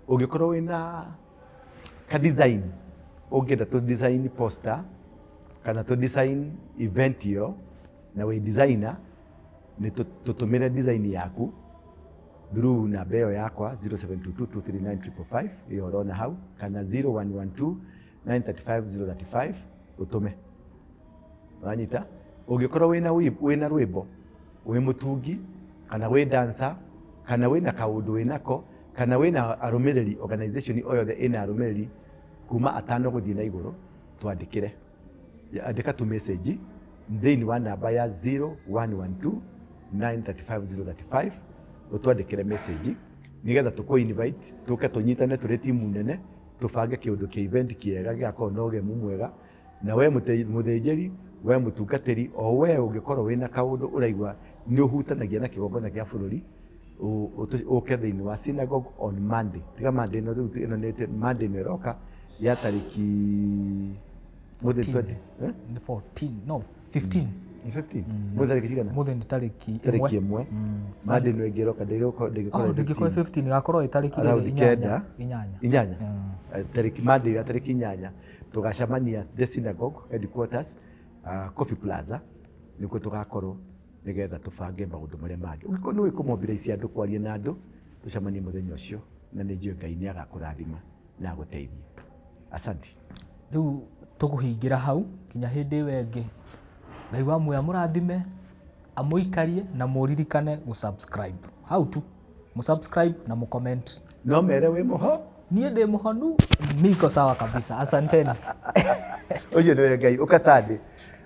Ũngĩkorwo wĩna ka design ũngĩenda tũ design poster kana tũ design event ĩyo na wĩ designer, nĩ tũtũmĩre design yaku through namba ĩyo yakwa, 0722239555, ĩyo ũrona hau, kana 0112 935 035, ũtũme. Wanyita? Ũngĩkorwo wĩna rwĩmbo, wĩ mũtungi kana wĩ dancer kana wĩna kaũndũ wĩnako kana wĩna arũmĩrĩri, organization o yothe ĩna arũmĩrĩri kuma atano gũthiĩ na igũrũ, twandĩkĩre. Andĩka tu message thĩinĩ wa namba ya 0112 935 035, ũtwandĩkĩre message nĩgetha tũkũ invite tũke tũnyitane tũrĩ timu nene, tũbange kĩũndũ kĩa event kĩega gĩgakorwo na ũgemu mwega. Na we mũthĩnjĩri, we mũtungatĩri, o we ũngĩkorwo wĩna kaũndũ ũraigua nĩ ũhutanagia na kĩgongona kĩa bũrũri, ũke thĩinĩ wa synagogue on Monday. Tiga Monday ĩno rĩu, ĩno nĩ Monday ĩno ĩroka ya tarĩki mũthĩ 20, eh? Nĩ 14, no 15. Nĩ 15, mũthĩ tarĩki cigana? Mũthĩ nĩ tarĩki Tarĩki 1. 1. Monday ĩno ĩngĩ ĩroka ndĩngĩkorwo Oh, ndĩngĩkorwo 15, ĩgakorwo ĩ tarĩki around rĩrĩ, 9. 8. 8. Tarĩki Monday ya tarĩki 8 tũgacemania the synagogue headquarters, Coffee Plaza, nĩkuo tũgakorwo nĩgetha tũbange maũndũ marĩa mangĩ. Ũngĩkorwo nĩ ũĩ kũmobilize andũ, kwaria na andũ, tũcemanie mũthenya ũcio, na nĩ njũĩ Ngai nĩ agakũrathima na agũteithie. Asante. Rĩu tũkũhingĩra hau nginya hĩndĩ ĩyo ĩngĩ. Ngai wa muoyo amũrathime, amũikarie, na mũririkane gũ-subscribe hau tu, mũsubscribe na mũcomment. No mere wĩ mũho. Niĩ ndĩ mũhonu, niko sawa kabisa, asanteni. Ũcio nĩwe Ngai. Ũkacande,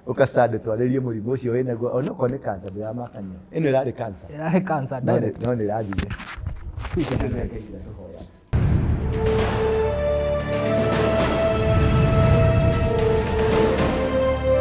ũkacande, twarĩrie mũrimũ ũcio wĩnaguo, onokorwo nĩ cancer. Ndĩramakania ĩno ĩrarĩ cancer. Ĩrarĩ cancer No direct. No nĩ ĩrathire. Ũcio nĩwe Ngai ũrĩa tũhoyaga.